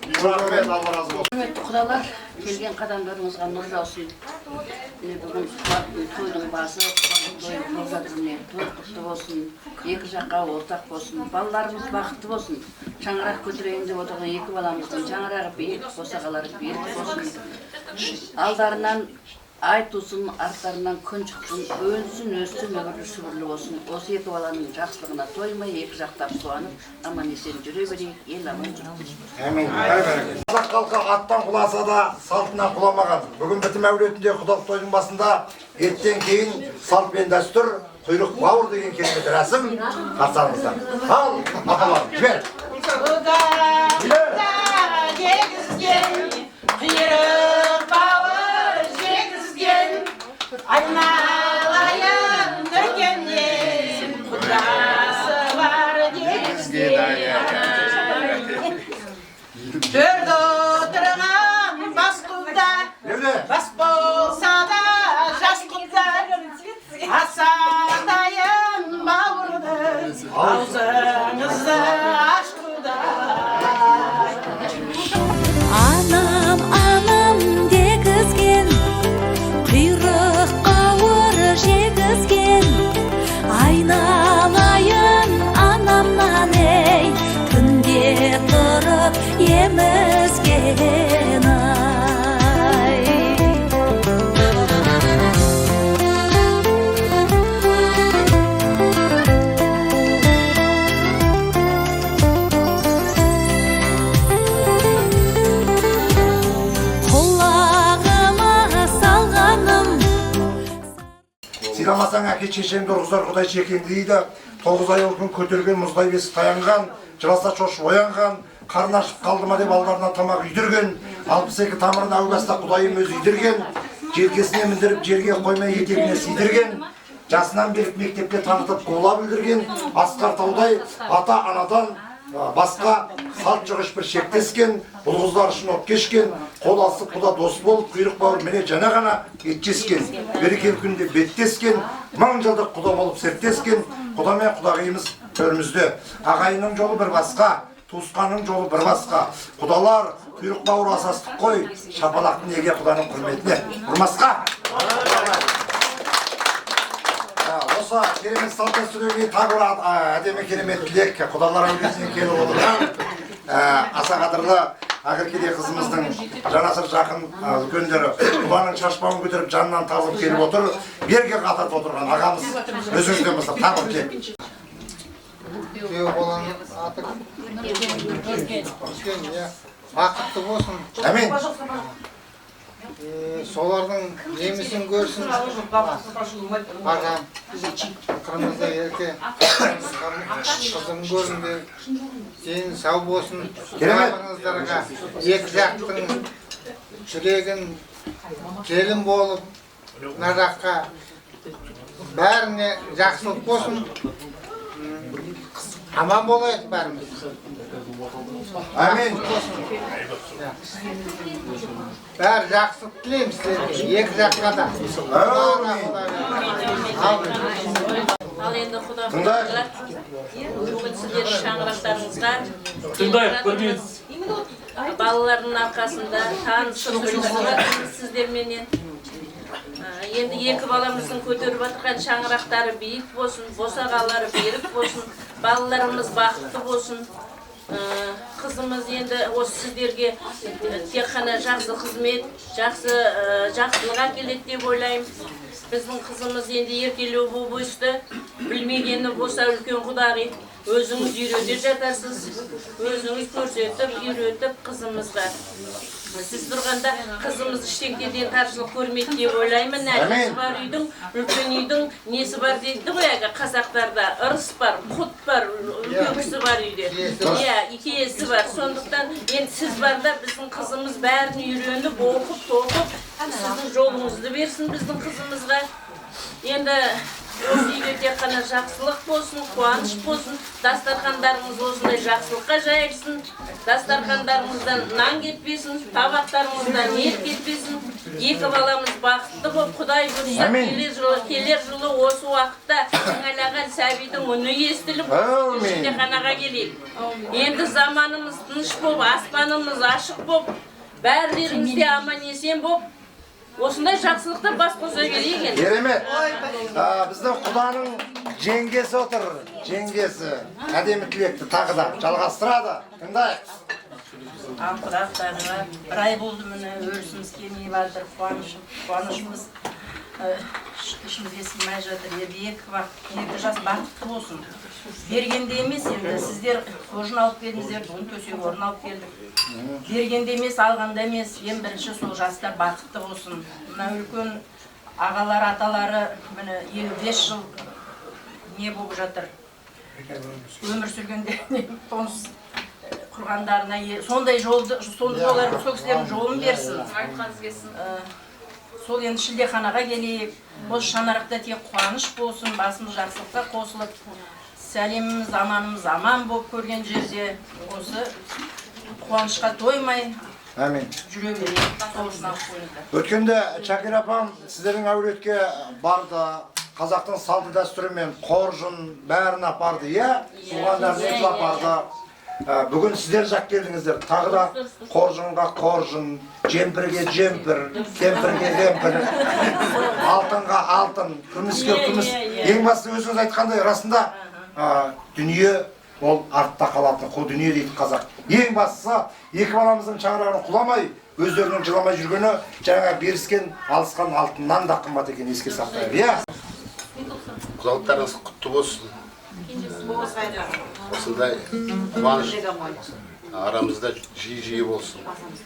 Рахмет, Алла разы болсын. Құрметті құдалар, келген қадамдарыңызға нұр жаусын. Міне бүгін тойдың басы, той болып жатыр, міне той құтты болсын, екі жаққа ортақ болсын, балаларымыз бақытты болсын. Шаңырақ көтерейін деп отырған екі баламыздың шаңырағы биік, босағалары берік болсын. Алдарынан ай тусын, арттарынан күн шықсын, өнсін, өссін, өмірлі сүбірлі болсын. Осы екі баланың жақсылығына тоймай, екі жақтап қуанып, аман есен жүре берейік, ел аман жұрт. Әмин. Қазақ халқы аттан құласа да салтынан құламаған. Бүгін бітім әулетінде құдалық тойдың басында еттен кейін салт пен дәстүр, құйрық бауыр деген керемет рәсім қарсаңыздар. Ал, апалар, жібер. Құда, құда дегізген, құйрық бауыр жегізген, айналайын дүкеннен, құдасы бар дегізген. Төрде отырған бас құда, бас болса да жас құда, асатайын бауырды, аузыңызды аш құдай. Анам, анам дегізген, құйрық бауыр жегізген, айналайын анамнан ей, түнде тұрып емізген ай. Құлағыма салғаным. Сыйламасаң әке шешеңді ұрғызар Құдай шекеңді дейді. 9 ай күн көтерген мұздай бесік таянған, жыласа шошып оянған, қарны ашып қалды ма деп алдарына тамақ үйдірген, 62 тамырын әу баста Құдайым өзі үйдірген, желкесіне міндіріп жерге қоймай етегіне сыйдырген, жасынан беріп мектепке танытып қола білдірген, асқар таудай ата-анадан басқа Салт жоқ ешбір шектескен, бұл қыздар үшін от кешкен, қол алысып құда дос болып, құйрық бауыр міне жаңа ғана ет жескен, берекелі күнде беттескен, мың жылдық құда болып серттескен, құда мен құдағиымыз төрімізде. Ағайынның жолы бір басқа, туысқанның жолы бір басқа. Құдалар, құйрық бауыр асастық қой, шапалақты неге құданың құрметіне ұрмасқа? Осы керемет салт дәстүрге тағы бір әдемі керемет тілек құдалар әулетіне келіп отырған аса қадірлі Ақеркедей қызымыздың жанасыр жақын үлкендері құданың шашбауын көтеріп жанынан табылып келіп отыр. Берге қатарда отырған ағамыз өзіңізден бастап тағы бір тілек. Күйеу баланың аты Нүркен, иә, бақытты болсын. Әмин. Солардың жемісін көрсін. Ағам, қырмызы ерке, қызым көріңдер, сен сау болсын. Керемет. Барлығыңыздарға екі жақтың жүрегін келін болып, мына жаққа бәріне жақсылық болсын. Аман болайық бәріміз. Әмин. Бәрі жақсылық тілеймін сіздерге, екі жаққа да. Әмин. Ал енді құда құдалар, бүгін сіздердің шаңырақтарыңызға Тыңдайық, көрмейміз. Балалардың арқасында танысып білісіп жатырмыз сіздерменен. Енді екі баламыздың көтеріп жатқан шаңырақтары биік болсын, босағалары берік болсын, балаларымыз бақытты болсын. Қызымыз енді осы сіздерге тек қана жақсы қызмет, жақсы жақсылық әкеледі деп ойлаймын. Біздің қызымыз енді еркелеу болып өсті. Білмегені болса үлкен құдағи, өзіңіз үйрете жатарсыз, өзіңіз көрсетіп, үйретіп қызымызға. Сіз тұрғанда қызымыз ештеңеден таршылық көрмейді деп ойлаймын. Әкесі бар үйдің, үлкен үйдің несі бар дейді ғой әлгі қазақтарда. Ырыс бар, құт бар, үлкен кісі бар үйде. Иә, киесі бар. Сондықтан енді сіз барда біздің қызымыз бәрін үйреніп, оқып, тоқып, сіздің жолыңызды берсін біздің қызымызға. Енді осы үйде тек қана жақсылық болсын, қуаныш болсын, дастархандарыңыз осындай жақсылыққа жайылсын, дастархандарыңыздан нан кетпесін, табақтарыңыздан ет кетпесін. Екі баламыз бақытты болып, Құдай бұйырса, келер жылы осы уақытта іңгәлаған сәбидің үні естіліп, шілдеханаға келейік. Енді заманымыз тыныш болып, аспанымыз ашық болып, бәрілеріміз де аман есен болып, осындай жақсылықта бас қоса берейік енді. Керемет. Біздің құданың жеңгесі отыр, жеңгесі. Әдемі тілекті тағы да жалғастырады. Тыңдайық. Ал құдақтарға бір ай болды міне, өрісіміз келмей жатыр, қуанышымыз ішімізге сыймай жатыр. Енді екі жас бақытты болсын. Бергенде емес енді, сіздер қоржын алып келдіңіздер, бүгін төсек орын алып келдік. Бергенде емес, алғанда емес, ең бірінші сол жастар бақытты болсын. Мына үлкен ағалар, аталары міне 55 жыл не болып жатыр. Өмір сүргенде қоныс құрғандарына сондай жолды, сондай сол кісілердің жолын берсін. Айтқаныңыз келсін. Сол енді шілдеханаға келейік. Осы шаңырақта тек қуаныш болсын, басымыз жақсылыққа қосылып, сәлеміміз, аманымыз аман болып көрген жерде осы қуанышқа тоймай Әмин. жүре берейік. Сол үшін алып қойыңыздар. Өткенде Шакир апам сіздердің әулетке барды, қазақтың салты дәстүрімен қоржын бәрін апарды, иә? Туғандарына апарды. Бүгін сіздер жақ келдіңіздер. Тағы да қоржынға қоржын, жемпірге жемпір, кемпірге кемпір, алтынға алтын, күміске күміс. Ең бастысы өзіңіз айтқандай, расында дүние ол артта қалатын қу дүние дейді қазақ. Ең бастысы екі баламыздың шаңырағын құламай, өздерінің жыламай жүргені жаңа беріскен, алысқан алтыннан да қымбат екенін еске сақтайық, иә? Құдалықтарыңыз құтты болсын. Осындай қуаныш арамызда жиі-жиі болсын.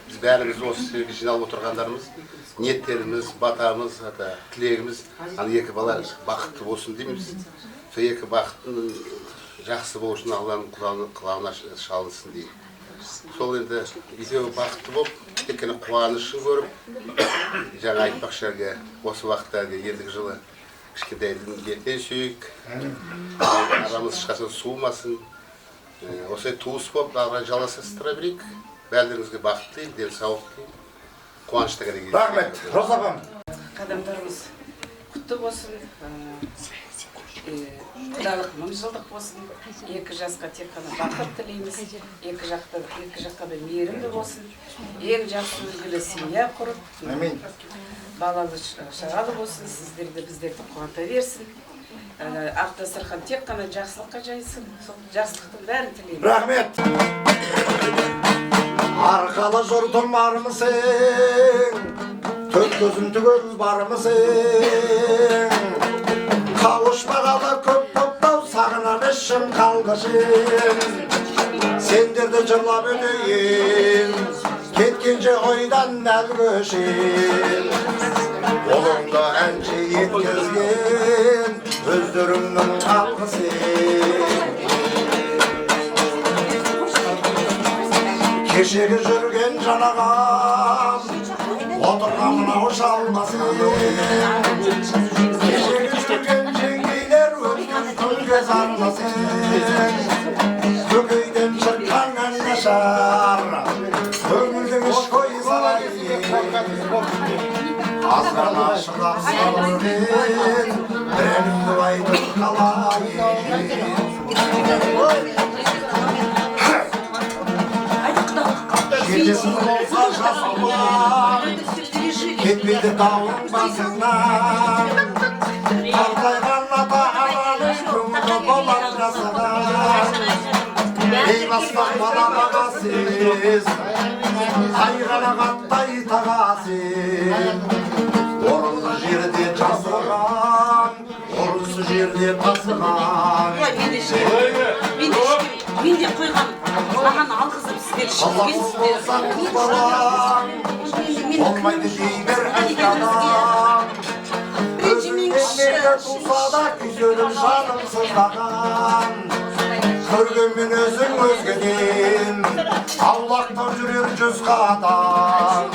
Біз бәріміз осы жерге жиналып отырғандарымыз, ниеттеріміз, батамыз, тілегіміз, ана екі бала бақытты болсын дейміз. Сол екі бақыттың жақсы болу үшін Алланың құлағына шалынсын деймін. Сол енді екеуі бақытты болып, тек қана қуанышын көріп, жаңа айтпақшы әлгі осы уақытта әлгі ендігі жылы кішкентайдың бетінен сүйейік, арамыз ешқашан суымасын. Осылай туыс болып ары қарай жалғастыра берейік. Бәріңізге бақыт тілеймін, денсаулық тілеймін. Қуанышты керек. Рахмет, Роза апам. Қадамдарымыз құтты болсын. Құдалық мың жылдық болсын. Екі жасқа тек қана бақыт тілейміз. Екі жаққа да мейірімді болсын. Ең жақсы үлгілі семья құрып, балалы шағалы болсын. Сіздерді, біздерді қуанта берсін. Ақ дастархан тек қана жақсылыққа жайсын. Сол жақсылықтың бәрін тілеймін. Рахмет. Арқалы жұртым бармысың, төрт көзім түгел бармысың. Қауышпағалы көп боптау, сағынан ішім қалғышым. Сендерді жырлап өтейін, кеткенше ойдан әл көшем. Қолыңда әнші еткізген, өздеріңнің алғысы. Кешегі жүрген жанағам, отырған мынау шалмасын. Кешегі жүрген жеңгейлер өткен күнге зарласын. Көкейден шыққан ән нашар, көңілдің іш қой сарайын. Аз ғана шыдап сабырмен, бір әнімді айтып қалайын. Жетесің болса жас ұлан, кетпейді тауың басыңнан. Қартайған ата-ананың көңілі болар жасаған. Бейбастақ бала бағасыз, тайғанақ аттай тағасыз. Орынды жерде жасыған, орынсыз жерде тасыған. Мен де қойған, маған алғызып сіздер ішкізгенсіздер. Болмайды дей бер айтқан. Өзіңнен туса да күйзеліп жаным сыздаған. Көргенмен өзің өзгеден, аулақтау жүрер жүз қадам.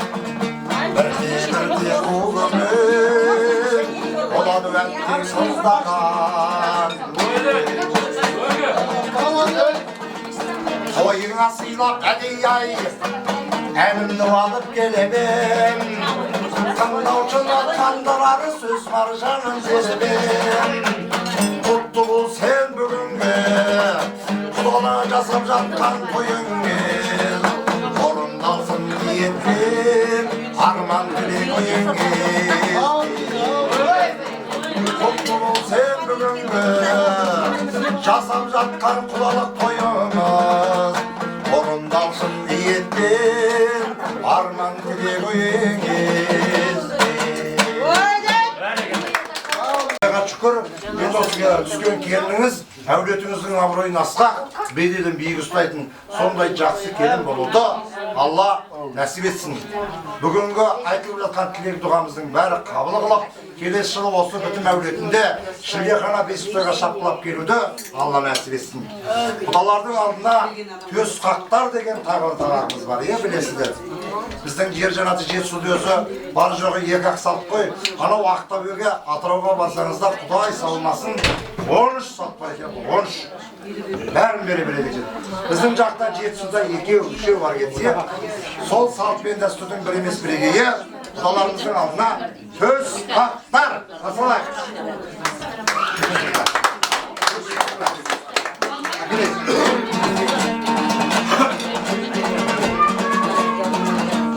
Бірте-бірте қу көңіл болады әттең сыздаған. Тойыңа сыйлап әдейі-ай, әнімді алып келемін. Тыңдаушыны қандырар сөз маржанын сеземін. Құтты бол сен бүгінгі, құдалы жасап жатқан тойыңмен. Орындалсын ниетпен, арман тілек ойыңмен. Құтты бол сен бүгінгі, жасап жатқан құдалық тойыңыз. Орындалсын ниетпен, арман тілек ойыңыз. Шүкір, енді осы түскен келініңіз әулетіңіздің абыройын асқақ, беделін биік ұстайтын сондай жақсы келін болуды Алла нәсіп етсін. Бүгінгі айтылып жатқан тілек дұғамыздың бәрі қабыл қылып, келесі жылы осы бітім әулетінде шілдехана бесік тойға шапқылап келуді Алла нәсіп етсін. Құдалардың алдына төс қақтар деген тағы бір тағамыз бар, білесіздер. Біздің жер жанаты Жетісуда өзі бар жоғы екі ақ салт қой. Анау Ақтөбеге, Атырауға барсаңыздар, Құдай салмасын, 13 салт бар екен, 13. Бәрін бере береді екен. Біздің жақта Жетісуда екеу, үшеу бар кетсе, сол салт пен дәстүрдің бір емес бірегейі құдаларымыздың алдына төс қақтар. Қарсылайық.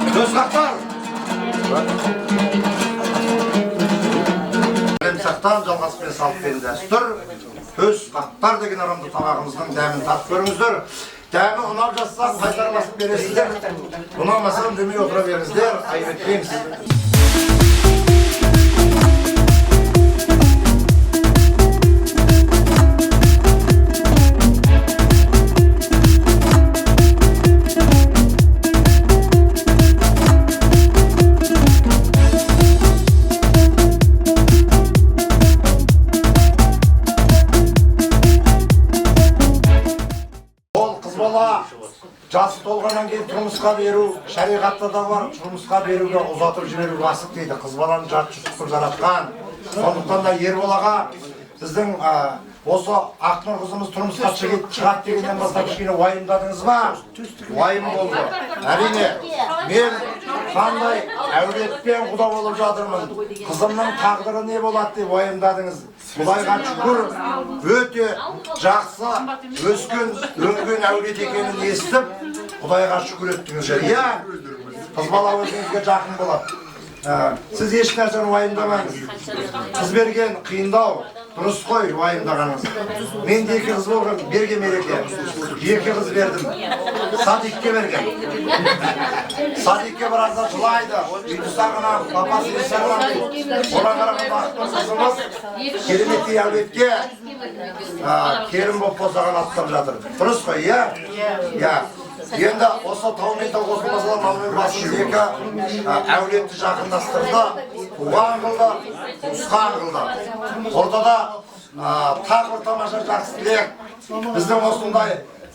Төс қақтар. Әлемсақтан жалғаспен салт пен дәстүр, төс қақтар деген ырымды тағамымыздың дәмін татып көріңіздер. Дәмі ұнап жатса қайтармасын бересіздер, ұнамаса үндемей отыра беріңіздер, айып етпейміз. Жасы толғаннан кейін тұрмысқа беру, шариғатта да бар, тұрмысқа беруге ұзатып жіберуге асық дейді. Қыз баланы жат жұрт қылып жаратқан. Сондықтан да ер балаға біздің Осы Ақнұр қызымыз тұрмысқа шығады дегеннен бастап кішкене уайымдадыңыз ба? Уайым болды. Әрине, мен қандай әулетпен құда болып жатырмын, қызымның тағдыры не болады деп уайымдадыңыз. Құдайға шүкір, өте жақсы өскен, өнген әулет екенін естіп, Құдайға шүкір еттіңіздер. Иә, қыз бала өзіңізге жақын болады. Сіз еш нәрсені уайымдамаңыз. Қыз берген қиындау, дұрыс қой уайымдағаныңыз. Мен де екі қыз болған, берген мереке. Екі қыз бердім. Садикке берген. Садикке барарда жылайды. Үйді сағынам, папасы үйді сағынам дейді. Оған қарағанда Ақнұр қызымыз кереметтей әулетке келін болып босаған аттап жатыр. Дұрыс қой, иә? Иә. Енді осы тау мен тау қосылмаса да малмен басымыз екі әулетті жақындастырды, туған қылды, туысқан қылды. Ортада тағы бір тамаша жақсы тілек. Біздің осындай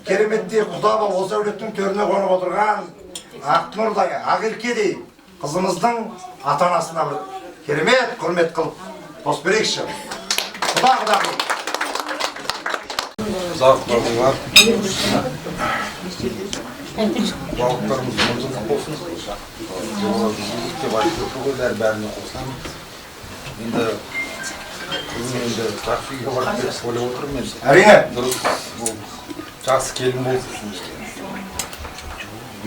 кереметтей құда болып осы әулеттің төріне қонып отырған Ақнұрдай, Ақеркедей қызымыздың ата-анасына бір керемет құрмет қылып қосып берейікші. Құда құдағи. Құда құдағилар, балықтарымыз 10 жылдық болсын. Деп айтып отыр ғой, бәріне қосыламын. Енді қызым енді жақсы үйге барады деп ойлап отырмын мен. Әрине. Дұрыс, ол жақсы келін болсын.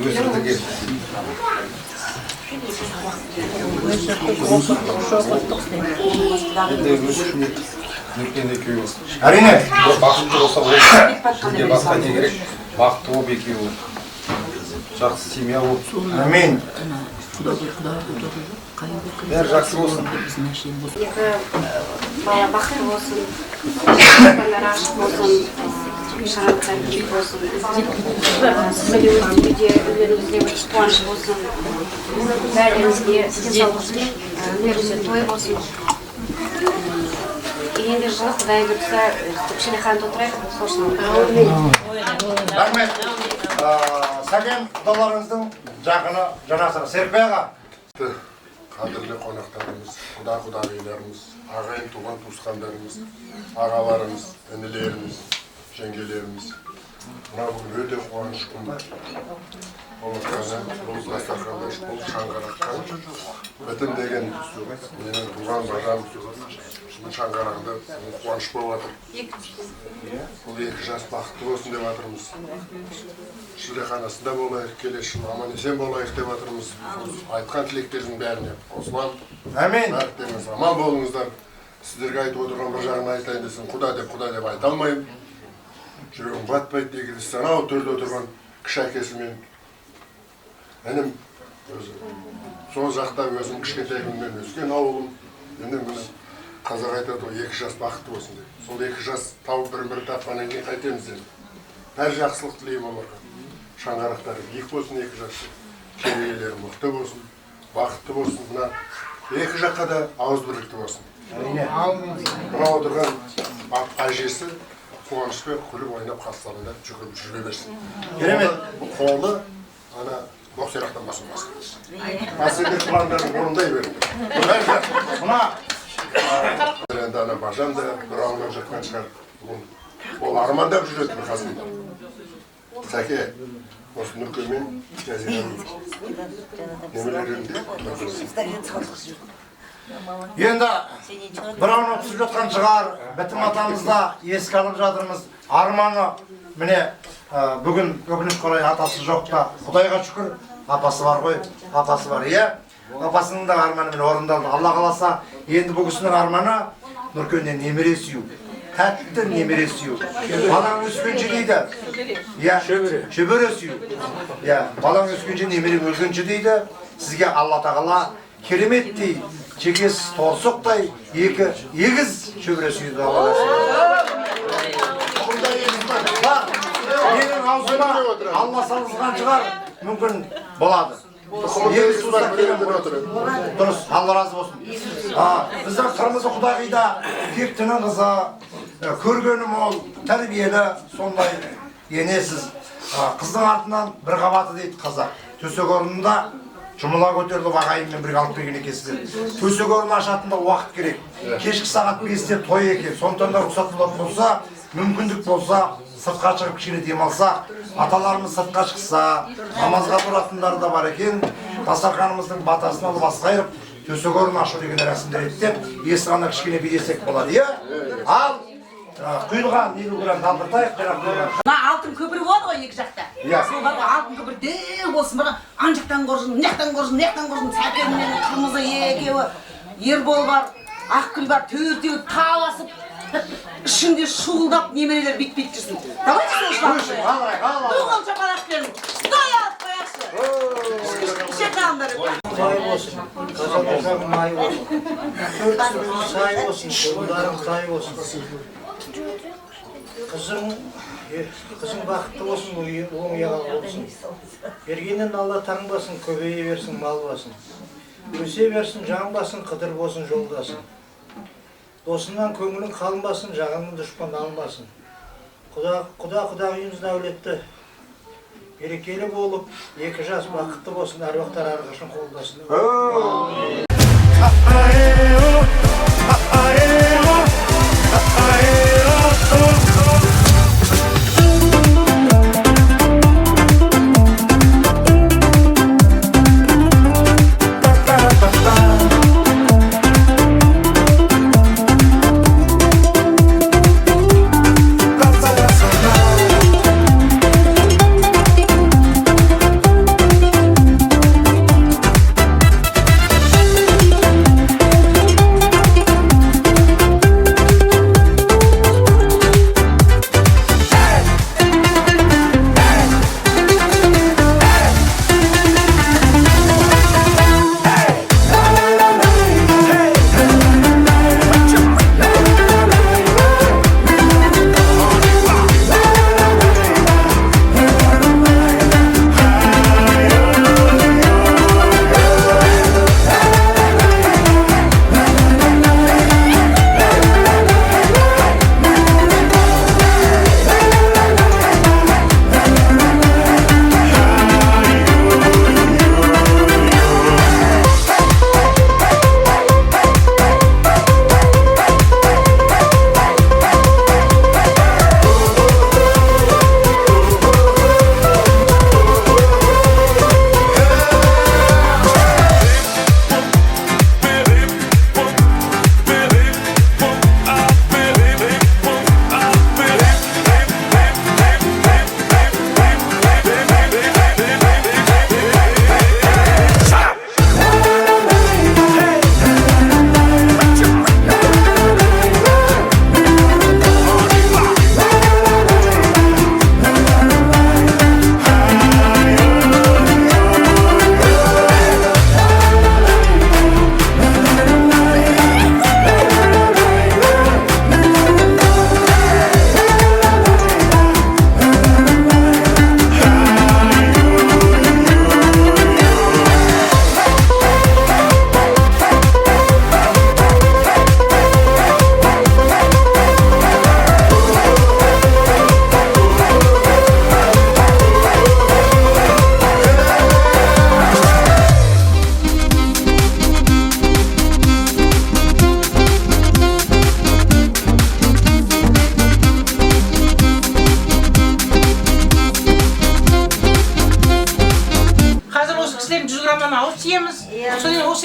Өсірдік енді. Енді өсіп Нүркен екеуі. Әрине. Бақытты болса болды. Бізге басқа не керек? Бақытты болып екеуі. Жақсы семья болып. Әмин. Бәрі жақсы болсын. Екі бала бақытты болсын, аспандар ашық болсын, шаңырақтар биік болсын. Үйде үйлеріңізде қуаныш болсын. Бәріңізге денсаулық тілеймін. Үйлеріңізде той болсын. Енді жылы Құдай бұйыртса, шілдеханада отырайық, сол үшін. Рахмет. Сәкен құдаларыңыздың жақыны жанасығы. Серікбай аға. Қадірлі қонақтарымыз, құда құдағиларымыз, ағайын туған туысқандарымыз, ағаларымыз, інілеріміз, жеңгелеріміз. Мына бүгін өте қуаныш күн. Болмаса бұл дастарханда, бұл шаңыраққа бітім деген менің туған бажам шаңырағында қуаныш болып жатыр. Бұл екі жас бақытты болсын деп жатырмыз. Шілдеханасында болайық, келесі жылы аман есен болайық деп жатырмыз. Айтқан тілектердің бәріне қосыламын. Әмин. Бәріңіз аман болыңыздар. Сіздерге айтып отырған бір жағын айтайын десем, құда деп, құда деп айта алмаймын. Жүрегім батпайды деген анау төрде отырған кіші әкесімен інім өзі. Сол жақта өзім кішкентай күнімнен өскен ауылым. Енді міне қазақ айтады ғой, екі жас бақытты болсын деп. Сол екі жас тауып бірін-бірі тапқаннан кейін қайтеміз енді. Бәрі жақсылық тілеймін оларға. Шаңырақтары биік болсын, екі жас. Керегелері мықты болсын, бақытты болсын. Мына екі жаққа да ауызбірлікті болсын. Мына отырған әжесі қуанышпен күліп ойнап қастарында жүгіріп жүре берсін. Керемет. Қолы ана боқсирақтан басылмасын. Асылбек пландарын орындай беріңдер. Мына енді ана бажам да бір ауылдан жатқан шығар. Ол армандап жүретін қасында. Сәке, осы Нүркен мен Жазираның немерелерінде. Енді бір ауылына түсіп жатқан шығар, бітім атамызда еске алып жатырмыз. Арманы міне бүгін өкінішке орай атасы жоқ та, Құдайға шүкір, апасы бар ғой, апасы бар, иә? Апасының да арманы міне орындалды. Алла қаласа, енді бұл кісінің арманы Нұркеннен немере сүю. Тәтті немере сүю. Балаң өскенше дейді. Иә, шөбере сүю. Иә, балаң өскенше немере өлгенше дейді. Сізге Алла тағала кереметтей, шекесіз торсықтай екі егіз шөбере сүюді Алла нәсіп етсін. Менің аузыма Алла салғызған шығар, мүмкін болады. Егіз туса келін дұрыс, Алла разы болсын. Біздің қырмызы құдағи да кептінің қызы, көргені мол, тәрбиелі, сондай енесіз. Қыздың артынан бір қабаты дейді қазақ. Төсек орнында Жұмыла көтеріліп ағайынмен бірге алып келген екенсіздер. Төсек орын ашатын да уақыт керек. Кешкі сағат 5-те той екен. Сондықтан да рұқсат болатын болса, мүмкіндік болса, сыртқа шығып кішкене демалсақ, аталарымыз сыртқа шықса, намазға тұратындары да бар екен. Дастарханымыздың батасын алып ас қайырып, төсек орын ашу деген рәсімдер реттеп, есік ғана кішкене билесек болады, иә? Ал құйылған 50 грамм талдыртайық, жаңа құйылған. Мына алтын көпір болады ғой екі жақта. Иә. Сол бар ғой, алтын көпір дәу болсын, бірақ ана жақтан қоржын, мына жақтан қоржын, мына жақтан қоржын, Сәкен мен Қырмызы екеуі, Ербол бар, Ақгүл бар, төртеуі таласып, ішінде шуылдап немерелер бүйтіп-бүйтіп жүрсін. Давайте сол Қойшы, алайық, алайық. Ду қол шапалақпен. Стой алып қояйықшы. Ішек қалыңдар. Май болсын, қазан ошағың май болсын, төрт сүрің сай болсын, қолдарың тай болсын. Қызың бақытты болсын, оң ұяға болсын. Бергеннен Алла таңбасын, көбейе берсін, мал басын. Өсе берсін, жан басын, қыдыр болсын, жолдасын. Досынан көңілің қалмасын, жағыңнан дұшпан алмасын. Құда құдағиымыздың әулетті берекелі болып, екі жас бақытты болсын, әруақтар әрқашан қолдасын.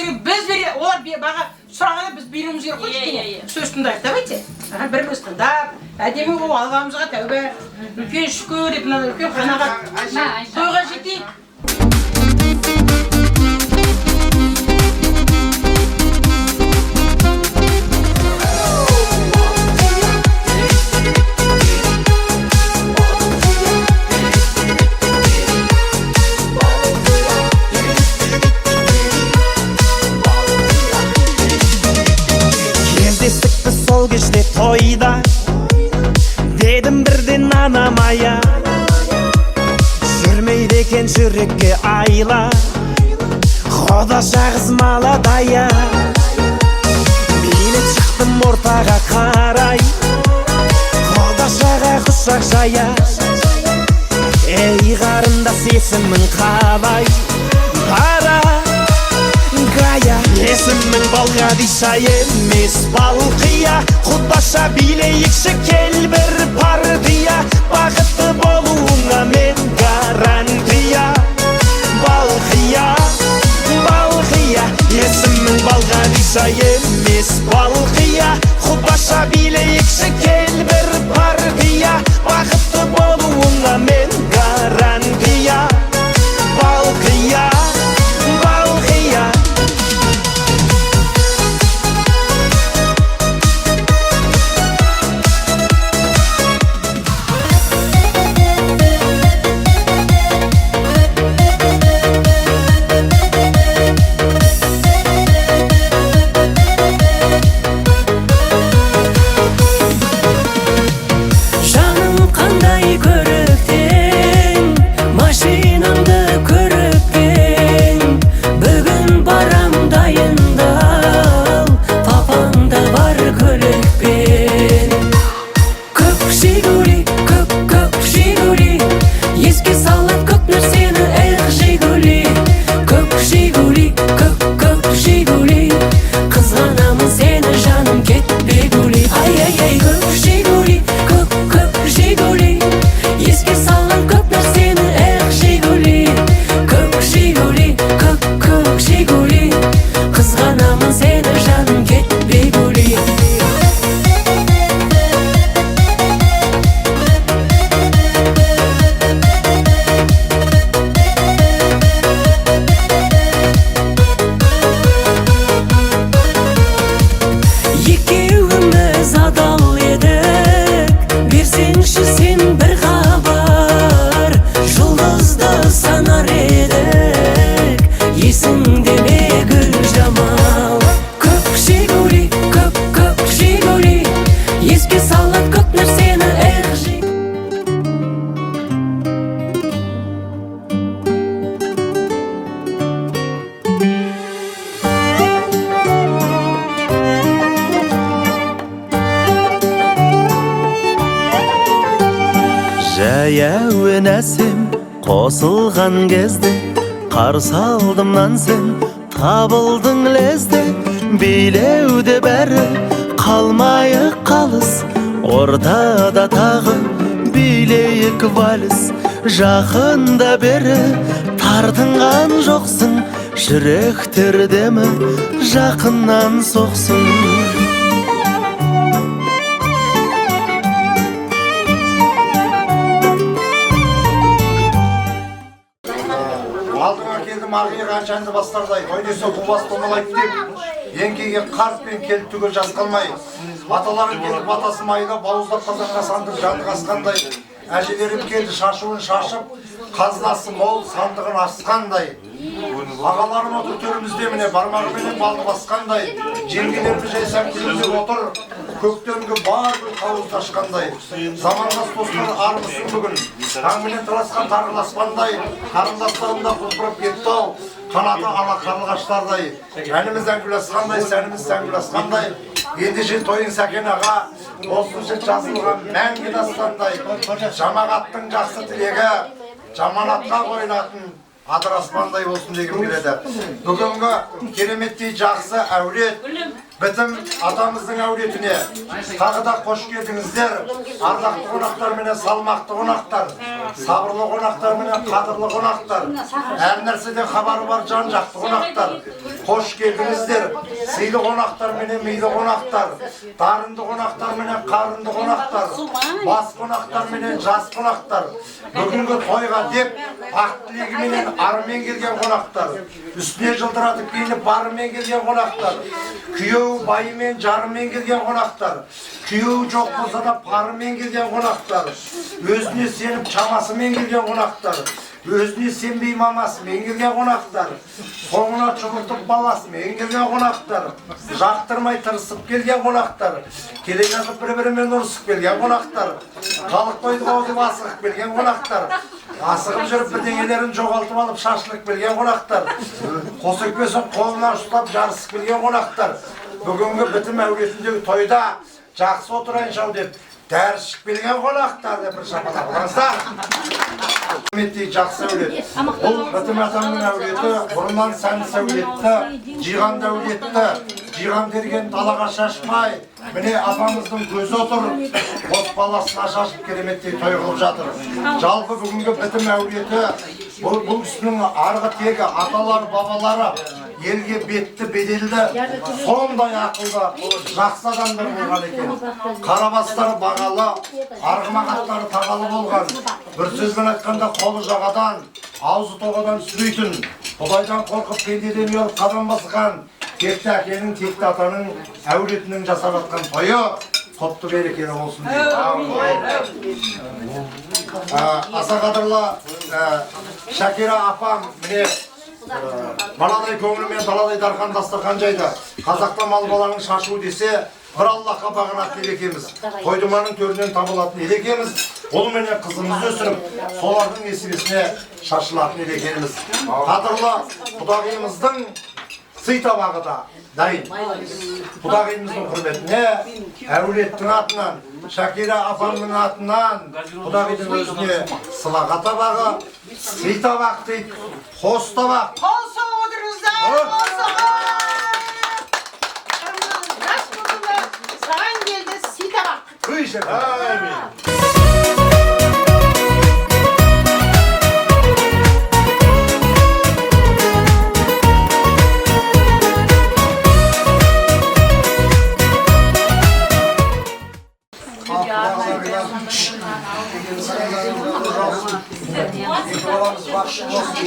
Біз бере, олар баға сұрағанда біз беруіміз керек қой кішкене. Сөз тыңдайық, давайте. Біріміз тыңдап, әдемі болып алғанымызға тәуба, үлкен шүкір деп мына үлкен қанағат. Тойға жетейік. Сол кеште тойда дедім бірден анамая, жүрмейді екен жүрекке айла, құдаша қыз маладая. Билеп шықтым ортаға қарай, құдашаға құшақ жая. Ей қарындас, есімің қалай? Пара Есімің Балғадиша емес, Балқия. Құдаша билейікші, кел бір партия. Бақытты болуыңа мен гарантия. Балқия, Балқия. Есімің Балғадиша емес, Балқия. Құдаша билейікші, кел бір партия. Бақытты болуыңа мен гарантия. Балқия, Балқия. Жаным қандай көріктен, машинамды көріппен. Бүгін барам дайындал, папаң да бар көлікпен. Көк Жигули, көк, көк Жигули, еске салып көп нәрсені, эх, Жигули. Көк Жигули, көк, көк Жигули, қызғанамын сені, жаным, кетпе гули. Ай, ай, ай, көк Жигули, көк, көк Жигули, еске салып көп нәрсені, эх, Жигули. Көк Жигули, көк, көк Жигули, қызғанамын сені, жаным, кетпе гули. Екеуіміз адал едік, берсеңші сен бір хабар. Жұлдызды санар едік, есіңде ме, Гүлжамал? Көк Жигули, көк, көк Жигули, еске салып көп нәрсені, эх, Жаяуын әсем қосылған кезде, қарсы алдымнан сен табылдың лезде. Билеуде бәрі қалмайық қалыс, ортада тағы билейік вальс. Жақында бері тартынған жоқсың, жүректер демі жақыннан соқсын. Алдыңа келдім арғиық әнші бастардай, той десе қубас домалайды деп, еңкейген қарт пен келіп түгел жас қалмай. Аталарым келіп батасы майлы, бауыздап қазанға сандық жанды қасқандай. Әжелерім келді шашуын шашып, қазынасы мол сандығын асқандай. Ағаларым отыр төрімізде міне, бармағыменен балды басқандай. Жеңгелеріміз жайсаң күлімдеп отыр, көктемгі бар гүл қауызды ашқандай. Замандас достар армысың бүгін, таңменен таласқан тарғыл аспандай. Қарындастарым да құлпырып кетті ау, қанаты ала қарлығаштардай. Әніміз әңгүл асқандай, сәніміз сәнгүл асқандай. Ендеше тойың Сәкен аға, осынша жазылған мәңгі дастандай. Жамағаттың жақсы тілегі, жаманатқа қойылатын адыраспандай болсын дегім келеді. Бүгінгі кереметтей жақсы әулет, бітім атамыздың әулетіне тағы да қош келдіңіздер. Ардақты қонақтар менен салмақты қонақтар, сабырлы қонақтар менен қадірлі қонақтар, әр нәрседен хабары бар жан жақты қонақтар, қош келдіңіздер. Сыйлы қонақтар менен милы қонақтар, дарынды қонақтар менен қарынды қонақтар, бас қонақтар менен жас қонақтар, бүгінгі тойға деп ақ тілегіменен арымен келген қонақтар, үстіне жылтыратып киініп барымен келген қонақтар, күйеу байымен жарымен келген қонақтар, күйеуі жоқ болса да парымен келген қонақтар, өзіне сеніп шамасымен келген қонақтар, өзіне сенбей мамасымен келген қонақтар, соңына шұбыртып баласымен келген қонақтар, жақтырмай тырысып келген қонақтар, келе жатып бір-бірімен ұрысып келген қонақтар, халық тойды қауызып асығып келген қонақтар, асығып жүріп бірдеңелерін жоғалтып алып шашылып келген қонақтар, қос өкпесін қолына ұстап жарысып келген қонақтар, бүгінгі бітім әулетіндегі тойда жақсы отырайыншы ау деп дәрі ішіп келген қонақтар деп бір шапалақ ұрыңыздар. Құрметтей жақсы әулет. Бұл Бітім атамның әулеті, бұрыннан сән сәулетті, жиған дәулетті, жиған терген далаға шашпай, міне апамыздың көзі отыр, қос баласына шашып кереметтей той қылып жатыр. Жалпы бүгінгі Бітім әулеті, бұл кісінің арғы тегі, аталары, бабалары елге бетті, беделді, сондай ақылды, жақсы адамдар болған екен. Қарабастары бағалы, арғымақ аттары тағалы болған. Бір сөзбен айтқанда қолы жағадан, аузы тоғадан түспейтін, Құдайдан қорқып пендеден ұялып қадам басқан текті әкенің, текті атаның әулетінің жасап жатқан тойы құтты берекелі болсын деймін. Аса қадірлі Шакира апам, міне баладай көңілімен даладай дархан дастархан жайды. Қазақта мал баланың шашуы десе, бір Аллахқа бағынатын ел екенбіз. Тойдыманың төрінен табылатын ел екенбіз. Ұл менен қызымызды өсіріп, солардың несібесіне шашылатын ел екенбіз. Қадірлі құдағиымыздың сый табағы да дайын. Құдағиымыздың құрметіне, әулеттің атынан, Шакира апамның атынан құдағидің өзіне сылаға табағы, сый табақ дейді, қос табақ. Қол соғып отырыңыздар, қол соғып! Жас болдыңдар, саған келді сый табақ. Үй Шакира. Баламыз бақытты болсын.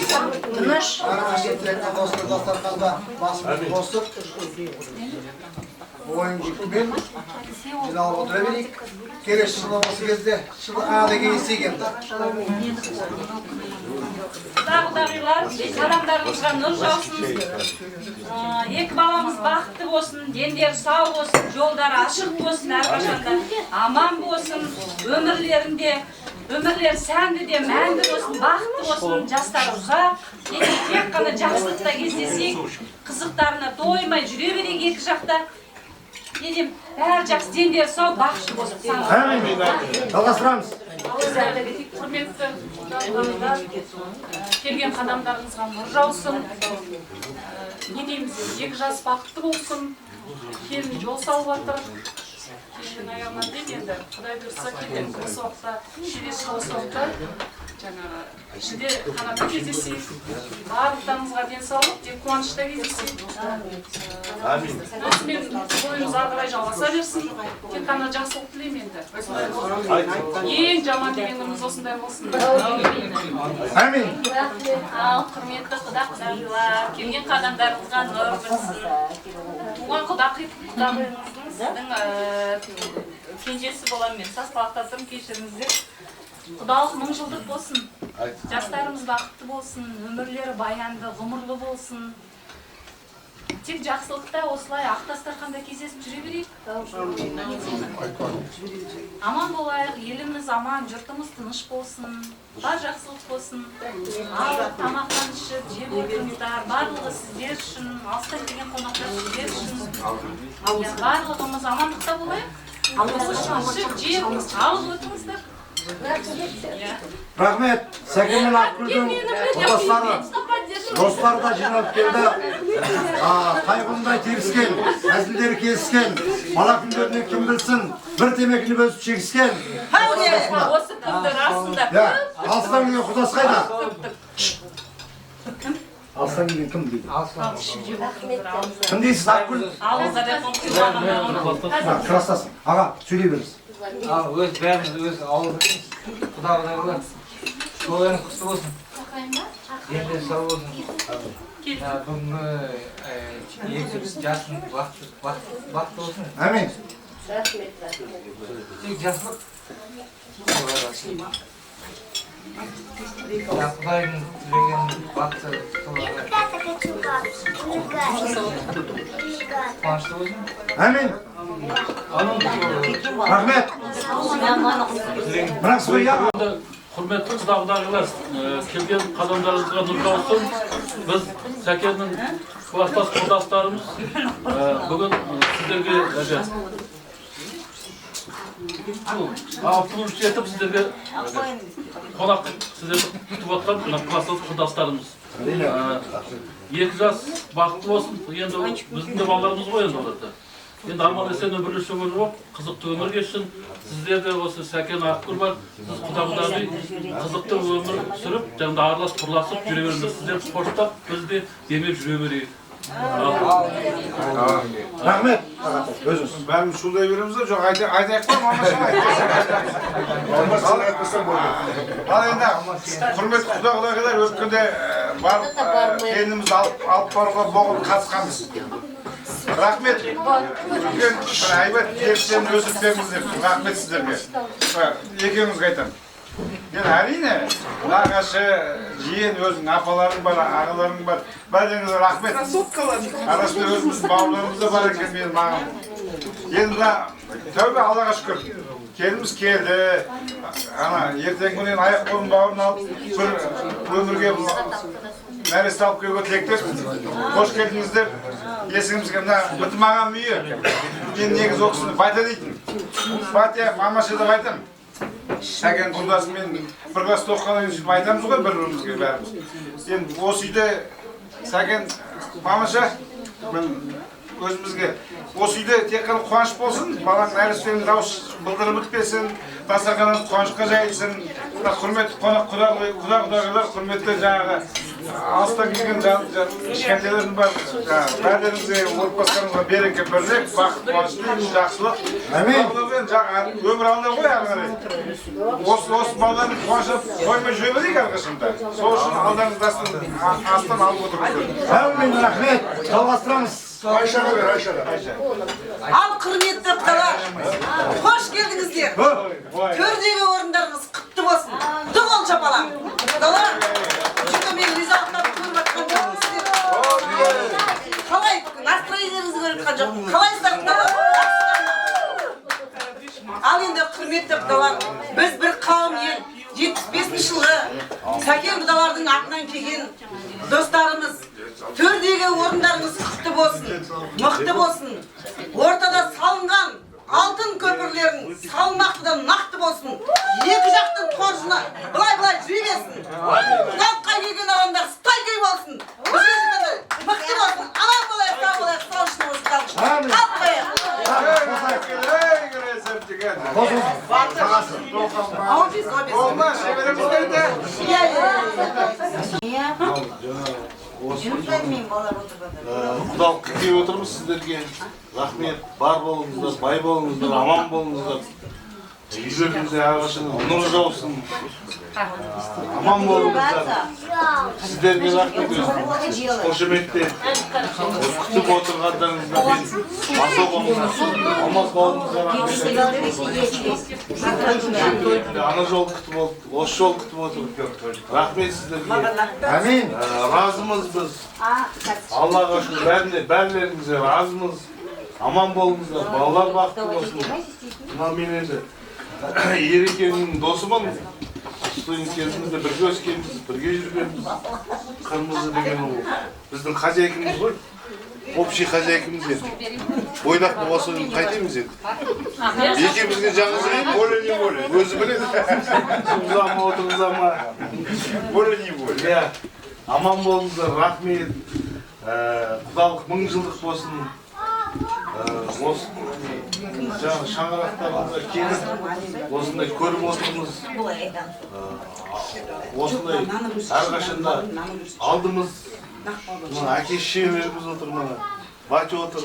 Әрқашан дастарханда басымызды қосып, ойын күлкімен жиналып отыра берейік. Келесі жылы осы кезде ады кездесейік енді. Құдағилар, қадамдарыңызға нұр жаусын. Екі баламыз бақытты болсын, дендері сау болсын, жолдары ашық болсын, әрқашанда аман болсын, өмірлерінде өмірлері сәнді де мәнді болсын, бақытты болсын, жастары ұзақ. Енді тек қана жақсылықта кездесейік, қызықтарына тоймай жүре берейік екі жақта. Не деймін, бәрі жақсы, дендері сау, бақытты болсын. Әмин. Жалғастырамыз. Құрметті құдағилар, келген қадамдарыңызға нұр жаусын. Не дейміз, екі жас бақытты болсын, келін жол салып жатыр. Келіннің аяғынан дейді енді, Құдай бұйырса келеді. Осы уақытта, келесі жылы осы уақытта жаңағы шілдеханада кездесейік. Барлықтарыңызға денсаулық, тек қуанышта кездесейік. Осымен тойымыз ары қарай жалғаса берсін. Тек қана жақсылық тілеймін енді. Ең жаман дегеніміз осындай болсын. Әмин. Ал құрметті құда-құдағилар, келген қадамдарыңызға нұр болсын. Туған құдағиымыздың сіздің кенжесі боламын мен. Сасқалақтасам кешіріңіздер. Құдалық мың жылдық болсын. Жастарымыз бақытты болсын, өмірлері баянды, ғұмырлы болсын. Тек жақсылықта осылай ақ дастарханда кездесіп жүре берейік. Аман болайық, еліміз аман, жұртымыз тыныш болсын, бар жақсылық болсын. Ал тамақтан ішіп, жеп отырыңыздар, барлығы сіздер үшін, алыстан келген қонақтар сіздер үшін. Барлығымыз амандықта болайық. Ішіп, жеп, алып отырыңыздар. Рахмет, Сәкен мен Ақгүлдің құрдастары, достары да жиналып келді. Тайғұндай тебіскен, әзілдері келіскен, бала күндерінен кім білсін, бір темекіні бөлісіп шегіскен. Осы кімді расында? Алыстан келген құрдас қайда? Алыстан келген кім дейді? Кім дейсіз, Ақгүл? Кластасың. Аға, сөйлей беріңіз. Өз бәріміз өз ауылымыз, құда-құдайлар, тойларыңыз құтты болсын, дендері сау болсын. Бүгінгі екі жастың бақытты болсын. Әмин. Тек жақсылық. Құдайдың тілеген бақыты соларға қуанышты болсын. Әмин. Рахмет. Құрметті құда-құдағилар, келген қадамдарыңызға нұр жаусын. Біз Сәкеннің кластас құрдастарымыз бүгін сіздерге Обслуживать етіп сіздерге қонақ, сіздерді күтіп отқан мына класстас құрдастарымыз. Екі жас бақытты болсын. Енді біздің де балаларымыз ғой енді олар да. Енді аман есен өмірлі өмір болып, қызықты өмір кешсін. Сіздер де осы Сәкен, Ақгүл бар, сіз құда құдағи қызықты өмір сүріп, жаңағыдай аралас құрласып жүре беріңдер. Сіздер қоштап, біз де демеп жүре берейік. Рахмет, өзіңіз. Бәріміз шулай береміз да, жоқ, айтайық па, мамаша айтпасам болды. Ал енді, құрметті құда құдағилар, өткенде барып келінімізді алып баруға боғын қатысқанбыз. Рахмет, үлкен бір әйбат келісемін өсіріп беріңіз деп, рахмет сіздерге. Екеуіңізге айтамын. Енді әрине, нағашы, жиен, өзінің апаларың бар, ағаларың бар, бәріңізге рахмет. Арасында өзіміздің бауырларымыз да бар екен менің маған. Енді мына тәубе, Аллаға шүкір, келініміз келді. Ана ертеңгі күні аяқ қолын бауырын алып, бір өмірге нәресте алып келуге тілектеспіз. Қош келдіңіздер. Есігімізге мына бітім ағам үйі. Мен негізі ол кісіні батя дейтін. Батя, мамаша деп айтамын. Сәкен құрдасыммен бір класста оқығаннан кейін сөйтіп айтамыз ғой бір бірімізге бәріміз. Енді осы үйде Сәкен, мамаша, мен өзімізге осы үйде тек қана қуаныш болсын, баланың нәрестенің дауысы былдырып бітпесін, дастарханымыз қуанышқа жайылсын. Мына құрметті қонақ құда құдағилар, құрметті жаңағы алыстан келген кішкентайлердің бар, бәріңізге, отбасыларыңызға береке, бірлік, бақыт, қуаныш тілеймін, жақсылық. Әмин. Өмір алда ғой әрі қарай. Осы балалардың қуанышын қоймай жүре берейік әрқашанда. Сол үшін алдарыңызды астан алып отырыңыздар. Әмин, рахмет. Жалғастырамыз. Айшаға бер, Айшаға. Ал құрметті құдалар, қош келдіңіздер. Төрдегі орындарыңыз құтты болсын. Ду қол шапалақ. Құдалар, что-то мен ризалықтарды көріп жатқан жоқпын сіздер. Қалай, настроениеңізді көріп жатқан жоқпын. Қалайсыздар, құдалар? Ал енді құрметті құдалар, біз бір қауым ел, 75 жылғы Сәкен құдалардың атынан келген достарымыз, төрдегі орындарыңыз құтты болсын, мықты болсын. Ортада салынған алтын көпірлерің салмақты да нақты болсын. Екі жақтың қоржыны былай-былай жүре берсін. Құдалыққа келген адамдар стойкий болсын. Бізге мықты болсын. Аман болайық, сау болайық, сау үшін болсын, сау үшін. Қалып қояйық. Құдалыққа келіп отырмыз сіздерге. Рахмет, бар болыңыздар, бай болыңыздар, аман болыңыздар. Үйлеріңізде әрқашан нұр жаусын. Аман болыңыздар. Сіздерге рахмет, өзім қошеметте күтіп отырғандарыңызға мен Алмас бауырымызға рахмет. Ана жол күтіп отыр, осы жол күтіп отыр. Рахмет сіздерге. Әмин. Разымыз біз. Аллаға шүкір, бәрілеріңізге разымыз. Аман болыңыздар, балалар бақытты болсын. Мына мен енді Ерекенің досымын. Студент кезімізде бірге өскенбіз, бірге жүргенбіз. Қырмызы деген ол біздің хозяйкамыз ғой. Общий хозяйкамыз енді. Бойдақ болса қайтеміз енді. Екеумізге жаңғыз қиын, волей-неволей. Өзі біледі. Тұрғыза ма, отырғыза ма. Волей-неволей. Иә. Аман болыңыздар, рахмет. Құдалық мың жылдық болсын. Осы жаңа шаңырақтарымызға келіп, осындай көріп отырмыз. Осындай әрқашанда алдымыз, мына әке шешелеріміз отыр, мына батя отыр,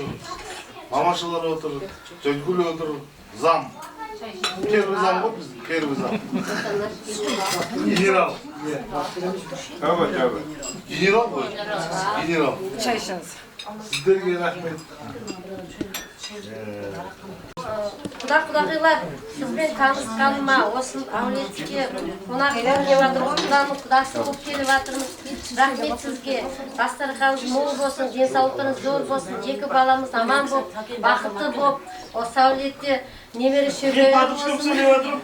мамашалар отыр, Төткүл отыр, зам. Первый зам ғой біздің, первый зам. Генерал. Тәуба, тәуба. Генерал ғой, генерал. Шай ішіңіз. Сіздерге рахмет. Құда құдағилар, сізбен танысқаныма, осы әулетке қонақ болып келіп жатырмыз, құданың құдасы болып келіп жатырмыз. Рахмет сізге. Дастарханыңыз мол болсын, денсаулықтарыңыз зор болсын, екі баламыз аман болып, бақытты болып, осы әулетте немере шөбере болсын.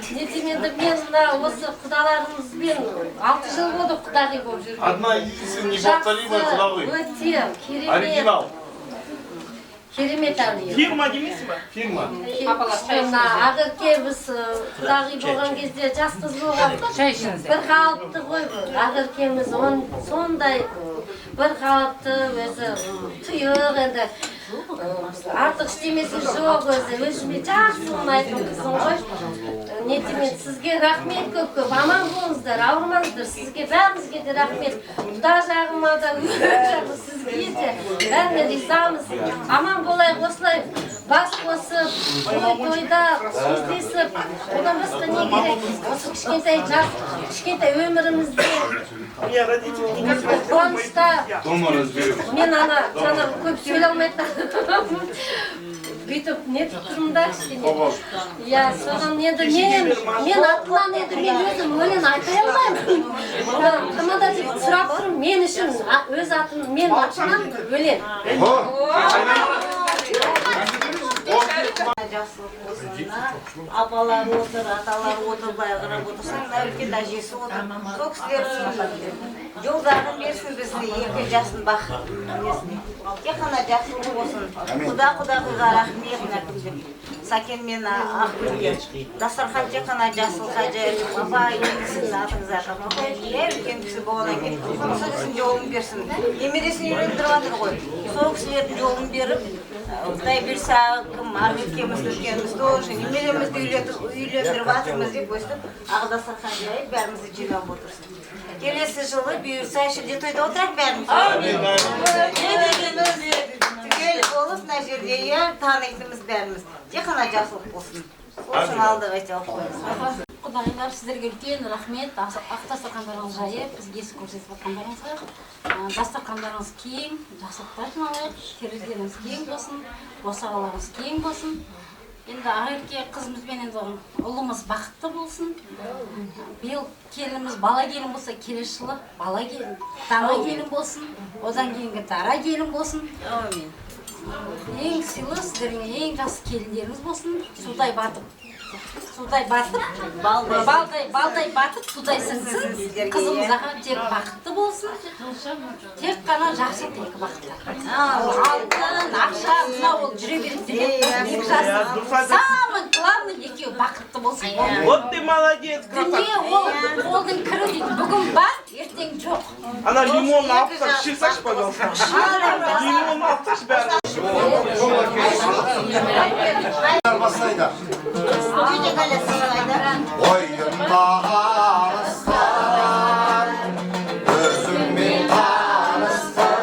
Не деймін енді, мен мына осы құдаларымызбен 6 жыл болды құдағи болып жүргенім. Одна единственная неповторимая құдағи. Өте керемет. Оригинал. Керемет ән. Фирма демейсің ба? Фирма. Мына Ақерке біз құдағи болған кезде жас қыз болған. Бір қалыпты ғой бұл. Ақеркеміз сондай бір қалыпты, өзі тұйық енді. Артық ештемесі жоқ өзі. Өзіме жақсы ұнайтын қызым ғой. Не деймін, сізге рахмет көп-көп. Аман болыңыздар, ауырмаңыздар. Сізге бәрімізге де рахмет. Құда жағыма да, өз жағым сізге де. Бәріне ризамыз. Аман болайық, осылай бас қосып, той-тойда кездесіп, одан басқа не керек? Осы кішкентай жас, кішкентай өмірімізде қуанышта мен ана жаңа көп сөйлей алмайтын бүйтіп нетіп тұрмын да кішкене. Иә, содан енді мен атынан енді мен өзім өлең айта алмаймын. Тамада деп сұрап тұрмын, мен үшін өз атым, мен атымнан өлең. Жақсылық болсын, апалар отыр, аталар отыр, былай қарап отырсаң, мына үлкен әжесі отыр. Сол кісілердің жолдарын берсін бізді, екі жастың бақыт несіне. Тек қана жақсылық болсын. Құда құдағиға рахмет мына күнде. Сәкен мен Ақгүлге. Дастархан тек қана жақсылыққа жайылып, апа еңсін атыңызға қойып, иә, үлкен кісі болғаннан кейін сол кісінің жолын берсін. Немересін үйлендіріп жатыр ғой. Сол кісілердің жолын беріп, Құдай бұйырса, кім Ақеркемізді, үлкеніміз тоже немеремізді үйлендіріп жатырмыз деп өстіп ақ дастархан жайып бәрімізді жинап отырсын. Келесі жылы бұйырса шілде тойда отырайық бәріміз. Түгел болып мына жерде иә танитынбыз бәріміз. Тек қана жақсылық болсын. Сол үшін алдыға айтып қойыңыз. Құдағилар, сіздерге үлкен рахмет. Ақ дастархандарыңыз жайып, бізге есік көрсетіп жатқандарыңызға. Дастархандарыңыз кең, жақсылықтар жиналайық, терезелеріңіз кең болсын, босағаларыңыз кең болсын. Енді Ақерке қызымызбен енді ұлымыз бақытты болсын. Биыл келініміз бала келін болса, келесі жылы бала келін, дара келін болсын, одан кейінгі дара келін болсын. Әумин. Ең сыйлы сіздердің ең жақсы келіндеріңіз болсын. Судай батып, судай батып, балдай батып, судай сіңсін. Қызымыз аға тек бақытты болсын. Тек қана жақсы екі бақытты. Алтын, ақша, мынау ол жүре береді деген екі жас. Самый главный екеуі бақытты болсын. Вот ты молодец, красавчик. Дүние ол қолдың кірі дейді. Бүгін бар, ертең жоқ. Ана лимон алып тасташы, ішсайшы, пожалуйста. Лимон алып тасташы бәрін. Бастайды. Ойымда арыстан, өзіңмен таныстым.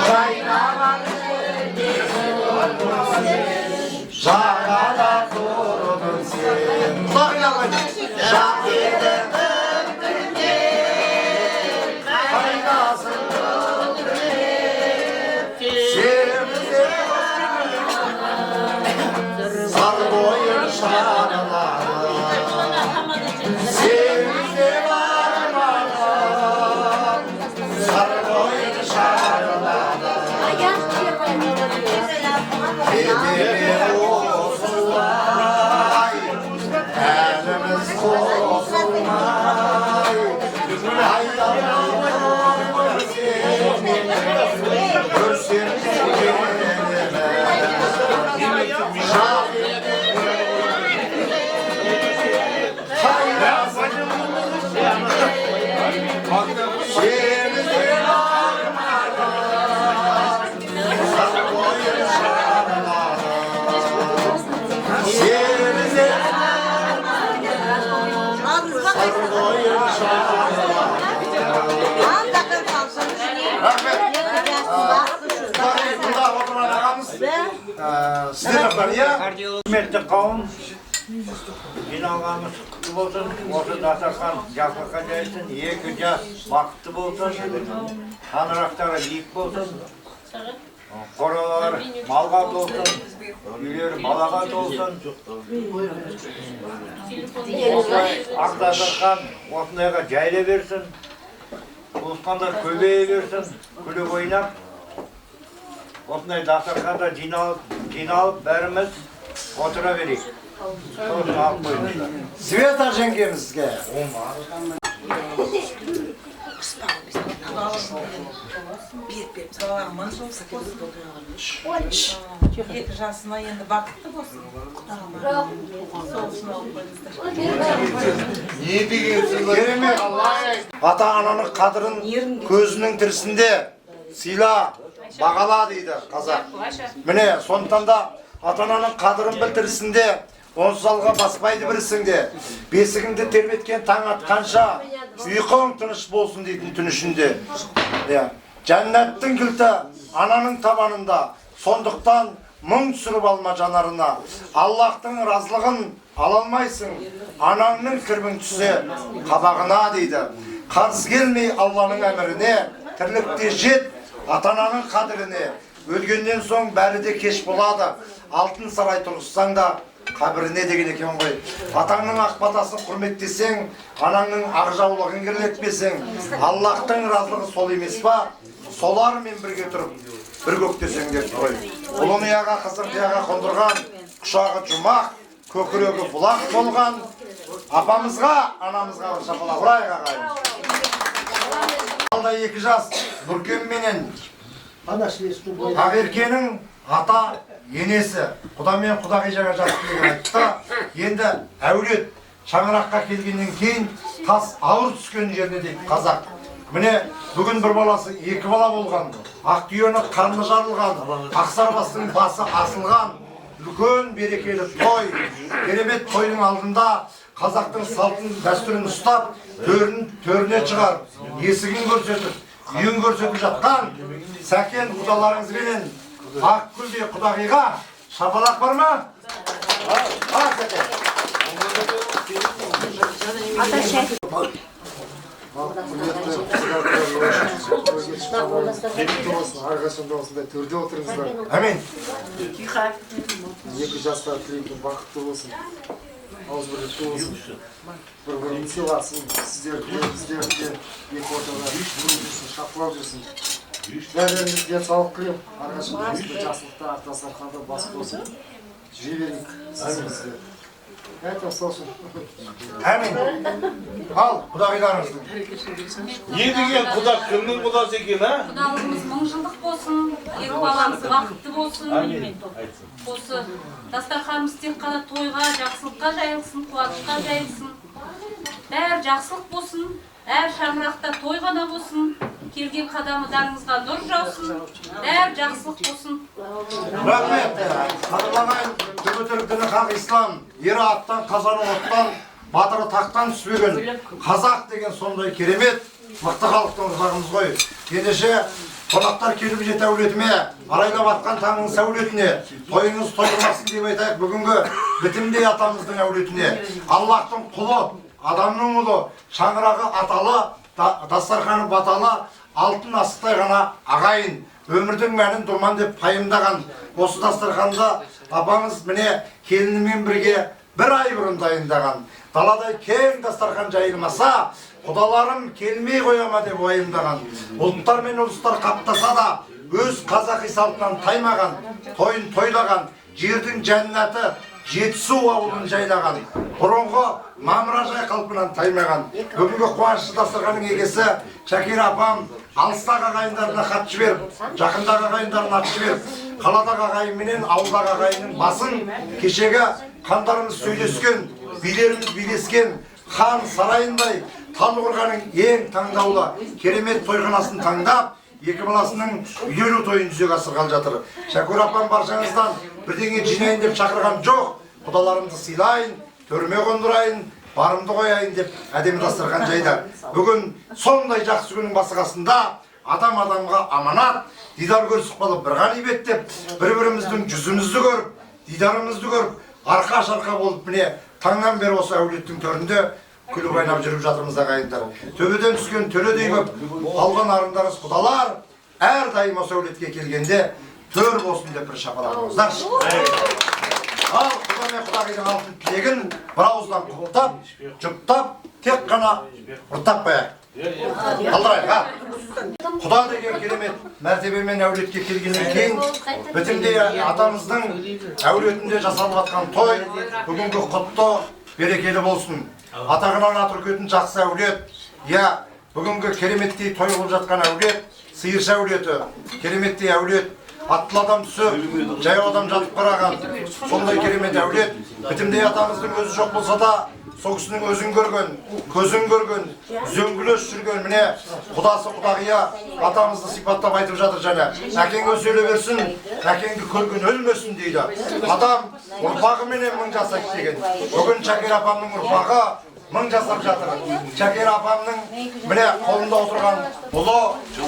Жайнаған жағада тұрдың сен. Жақ едің күнде, қайдасың сар бойын шарлады, семізде бармадым, сар бойын шарлады. Кете осылай, әніміз қосылмай, айдалған көрсем, көрсем Құрметті қауым, жиналғанымыз құтты болсын, осы дастархан жақсылыққа жайылсын, екі жас бақытты болсын, шаңырақтары биік болсын, қоралар малға толсын, үйлері балаға толсын. Осылай ақ дастархан осындайға жайыла берсін, туысқандар көбейе берсін, күліп ойнап, осындай дастарханда жиналып бәріміз отыра берейік. Сосын алып қойыңыздар. Света жеңгемізге. Беріп балалар мың жылдық болсын. Екі жасына енді бақытты болсын. Сол үшін алып қойыңыздар. Не деген керемет! Ата-ананың қадірін көзінің тірісінде сыйла, бағала дейді қазақ. Міне, сондықтан да ата-ананың қадірін біл тірісінде, онсыз алға баспайды бірісіңде. Бесігіңді тербеткен таң атқанша, ұйқың тыныш болсын дейтін түн ішінде. Жәннаттың кілті ананың табанында, сондықтан мұң түсіріп алма жанарына. Аллахтың разылығын ала алмайсың, анаңның кірбің түссе қабағына дейді. Қарсы келмей Алланың әміріне, тірлікте жет ата-ананың қадіріне. Өлгеннен соң бәрі де кеш болады, алтын сарай тұрғызсаң да қабіріне деген екен ғой. Атаңның ақ батасын құрметтесең, анаңның ақ жаулығын кірлетпесең, Аллахтың разылығы сол емес па? Солармен бірге тұрып, бір көктесең деп қой. Ұлын ұяға, қызын қияға қондырған, құшағы жұмақ, көкірегі бұлақ болған апамызға, анамызға бір шапалақ ұрайық, ағайын. Алда екі жас Нұркен менен Ақеркенің ата енесі, құда мен құдағи жаңа жас тілегін айтты. Енді әулет шаңыраққа келгеннен кейін тас ауыр түскен жеріне дейді қазақ. Міне, бүгін бір баласы екі бала болған, ақ түйені қарны жарылған, ақсарбастың басы асылған үлкен берекелі той, керемет тойдың алдында қазақтың салтын дәстүрін ұстап, төріне шығарып, есігін көрсетіп, үйін көрсетіп жатқан Сәкен құдаларыңызбенен Ақгүлдей құдағиға шапалақ бар ма? Бар, Сәкен. Әрқашанда осындай төрде отырыңыздар. Әмин. Екі жасқа тілейтін бақытты болсын, ауызбірлікті болсын, бір-бірін сыйласын, сіздер де, біздер де екі ортада жүрсін, шапқылап жүрсін. Бәріңізге денсаулық тілеймін. Әрқашанда осындай жақсылықта, ақ дастарханда бас қосып жүре берейік сізімізде. Айтам сол үшін. Әмин. Ал, құдағиларыңыздың. Не деген құда, кімнің құдасы екен, а? Құдалығымыз мың жылдық болсын, екі баламыз бақытты болсын. Осы дастарханымыз тек қана тойға, жақсылыққа жайылсын, қуанышқа жайылсын. Бәрі жақсылық болсын, әр шаңырақта той ғана болсын, келген қадамдарыңызға нұр жаусын, бәрі жақсылық болсын. Рахмет. Қадырлағайын, түбі түрік діні хақ ислам, ері аттан, қазаны оттан, батыры тақтан түспеген қазақ деген сондай керемет мықты халықтың ұрпағымыз ғой. Ендеше қонақтар келіп жет әулетіме, арайлап атқан таңның сәулетіне, тойыңыз той болмасын деп айтайық бүгінгі бітімдей атамыздың әулетіне. Аллахтың құлы, адамның ұлы, шаңырағы аталы, дастарханы баталы, алтын асықтай ғана ағайын, өмірдің мәнін думан деп пайымдаған осы дастарханда апамыз міне келінімен бірге бір ай бұрын дайындаған. Даладай кең дастархан жайылмаса, құдаларым келмей қояма деп уайымдаған. Ұлттар мен ұлыстар қаптаса да, өз қазақи салтынан таймаған, тойын тойлаған, жердің жәннаты Жетісу ауылын жайлаған, бұрынғы мамыражай қалпынан таймаған. Бүгінгі қуанышты дастарханның егесі Шакира апам алыстағы ағайындарына хат жіберіп, жақындағы ағайындарына хат жіберіп, қаладағы ағайын менен ауылдағы ағайынның басын кешегі хандарымыз сөйлескен, билеріміз билескен хан сарайындай Талдықорғанның ең таңдаулы керемет тойханасын таңдап, екі баласының үйлену тойын жүзеге асырғалы жатыр. Шәкүр апам баршаңыздан бірдеңе жинайын деп шақырған жоқ, құдаларымды сыйлайын, төріме қондырайын, барымды қояйын деп әдемі дастархан жайды. Бүгін сондай жақсы күннің басы қасында адам адамға аманат, дидар көрісіп қалып бір ғанибет деп, бір-біріміздің жүзімізді көріп, дидарымызды көріп, арқа-шарқа болып міне таңнан бері осы әулеттің төрінде күліп ойнап жүріп жатырмыз ағайындар. Төбеден түскен төредей көп алған арындарыңыз құдалар, әрдайым осы әулетке келгенде төр болсын деп бір шапалақтаңыздаршы. Ал құда мен құдағидың алтын тілегін бір ауыздан құптап, жұптап, тек қана ұрттап қояйық. Қалдырайық, а? Құда деген керемет мәртебемен әулетке келгеннен кейін бітімдей атамыздың әулетінде жасалып жатқан той бүгінгі құтты берекелі болсын. Атағынан ат үркетін жақсы әулет, я Бүгінгі кереметтей той қылып жатқан әулет, сиыршы әулеті, кереметтей әулет, аттылы адам түсіп, жаяу адам жатып қараған, сондай керемет әулет. Бітімдей атамыздың өзі жоқ болса да, сол кісінің өзін көрген, көзін көрген, үзеңгілес жүрген, міне құдасы құдағия атамызды сипаттап айтып жатыр және. Әкең сөйле берсін, әкеңді көрген өлмесін дейді. Адам ұрпағыменен мың жасайды деген. Бүгін Шакир апамның ұрпағы мың жасап жатыр. Шакир апамның міне қолында отырған ұлы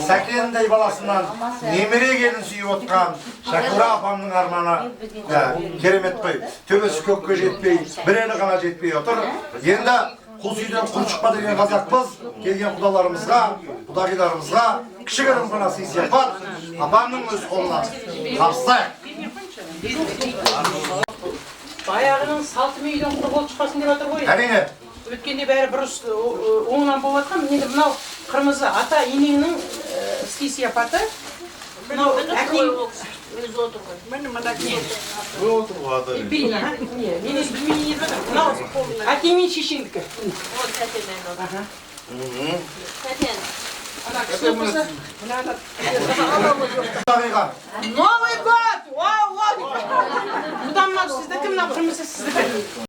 Сәкендей баласынан немере келін сүйіп отқан Шакира апамның арманы керемет қой. Төбесі көкке жетпей, бір елі ғана жетпей отыр. Енді құл сүйден құр шықпа деген қазақпыз. Келген құдаларымызға, құдағиларымызға кішігірім ғана сый-сияпат апамның өз қолынан табыстайық. Баяғының салтымен үйден құр қол шықпасын деп жатыр ғой. Әрине. Өткенде бәрі бұрыс оңынан болып жатқан. Енді мынау қырмызы ата енеңнің сый сияпаты. Мынау әкең өзі отыр ғой. Міне мына кісі отыр ғой ата. Мен енді білмейін деп жатырмын. Мынау әкең мен шешеңдікі. Вот Сәкен отыр. Сәкен. Ана кісі отырса, мына ана. Новый год! Вау, вау! Бұдан мынау сіздікі, мынау қырмызы сіздікі.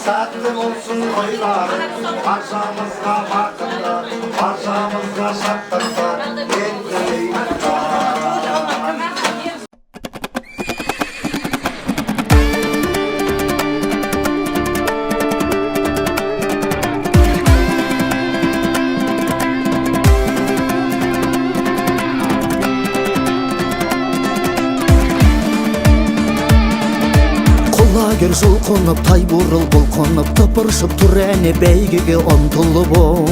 Сәтті болсын тойларың, баршамызға бақытты, баршамызға шаттықты мен тілеймін. Құлагер жұлқынып, тай бұрыл бұлқынып, тыпыршып тұр әне бәйгеге ұмтылып оу.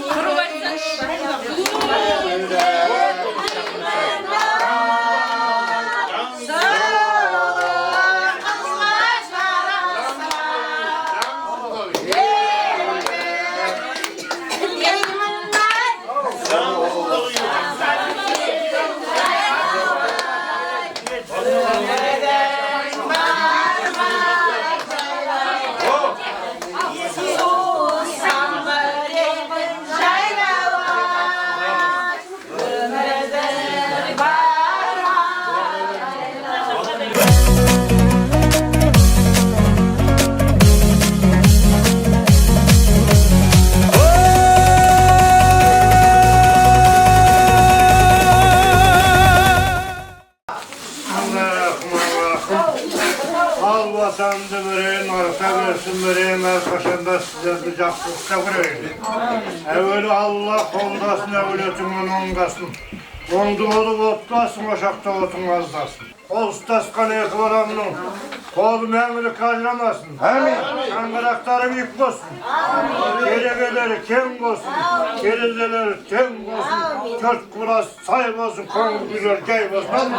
Тұрып айтсаңшы. Отанды берейін, арқа берсін берейін, әрқашанда сіздерді жақсылықта көрейін. Әуелі Алла қолдасын, әулетіңнен оңдасын. Оңды болып отбасың, ошақта отың аздасын. Қол ұстасқан екі баламның қолы мәңгілік ажырамасын. Әмин. Шаңырақтары биік болсын. Керегелері кең болсын. Терезелері тең болсын. Төрт құрасы сай болсын, көңіл күйлері жай болсын.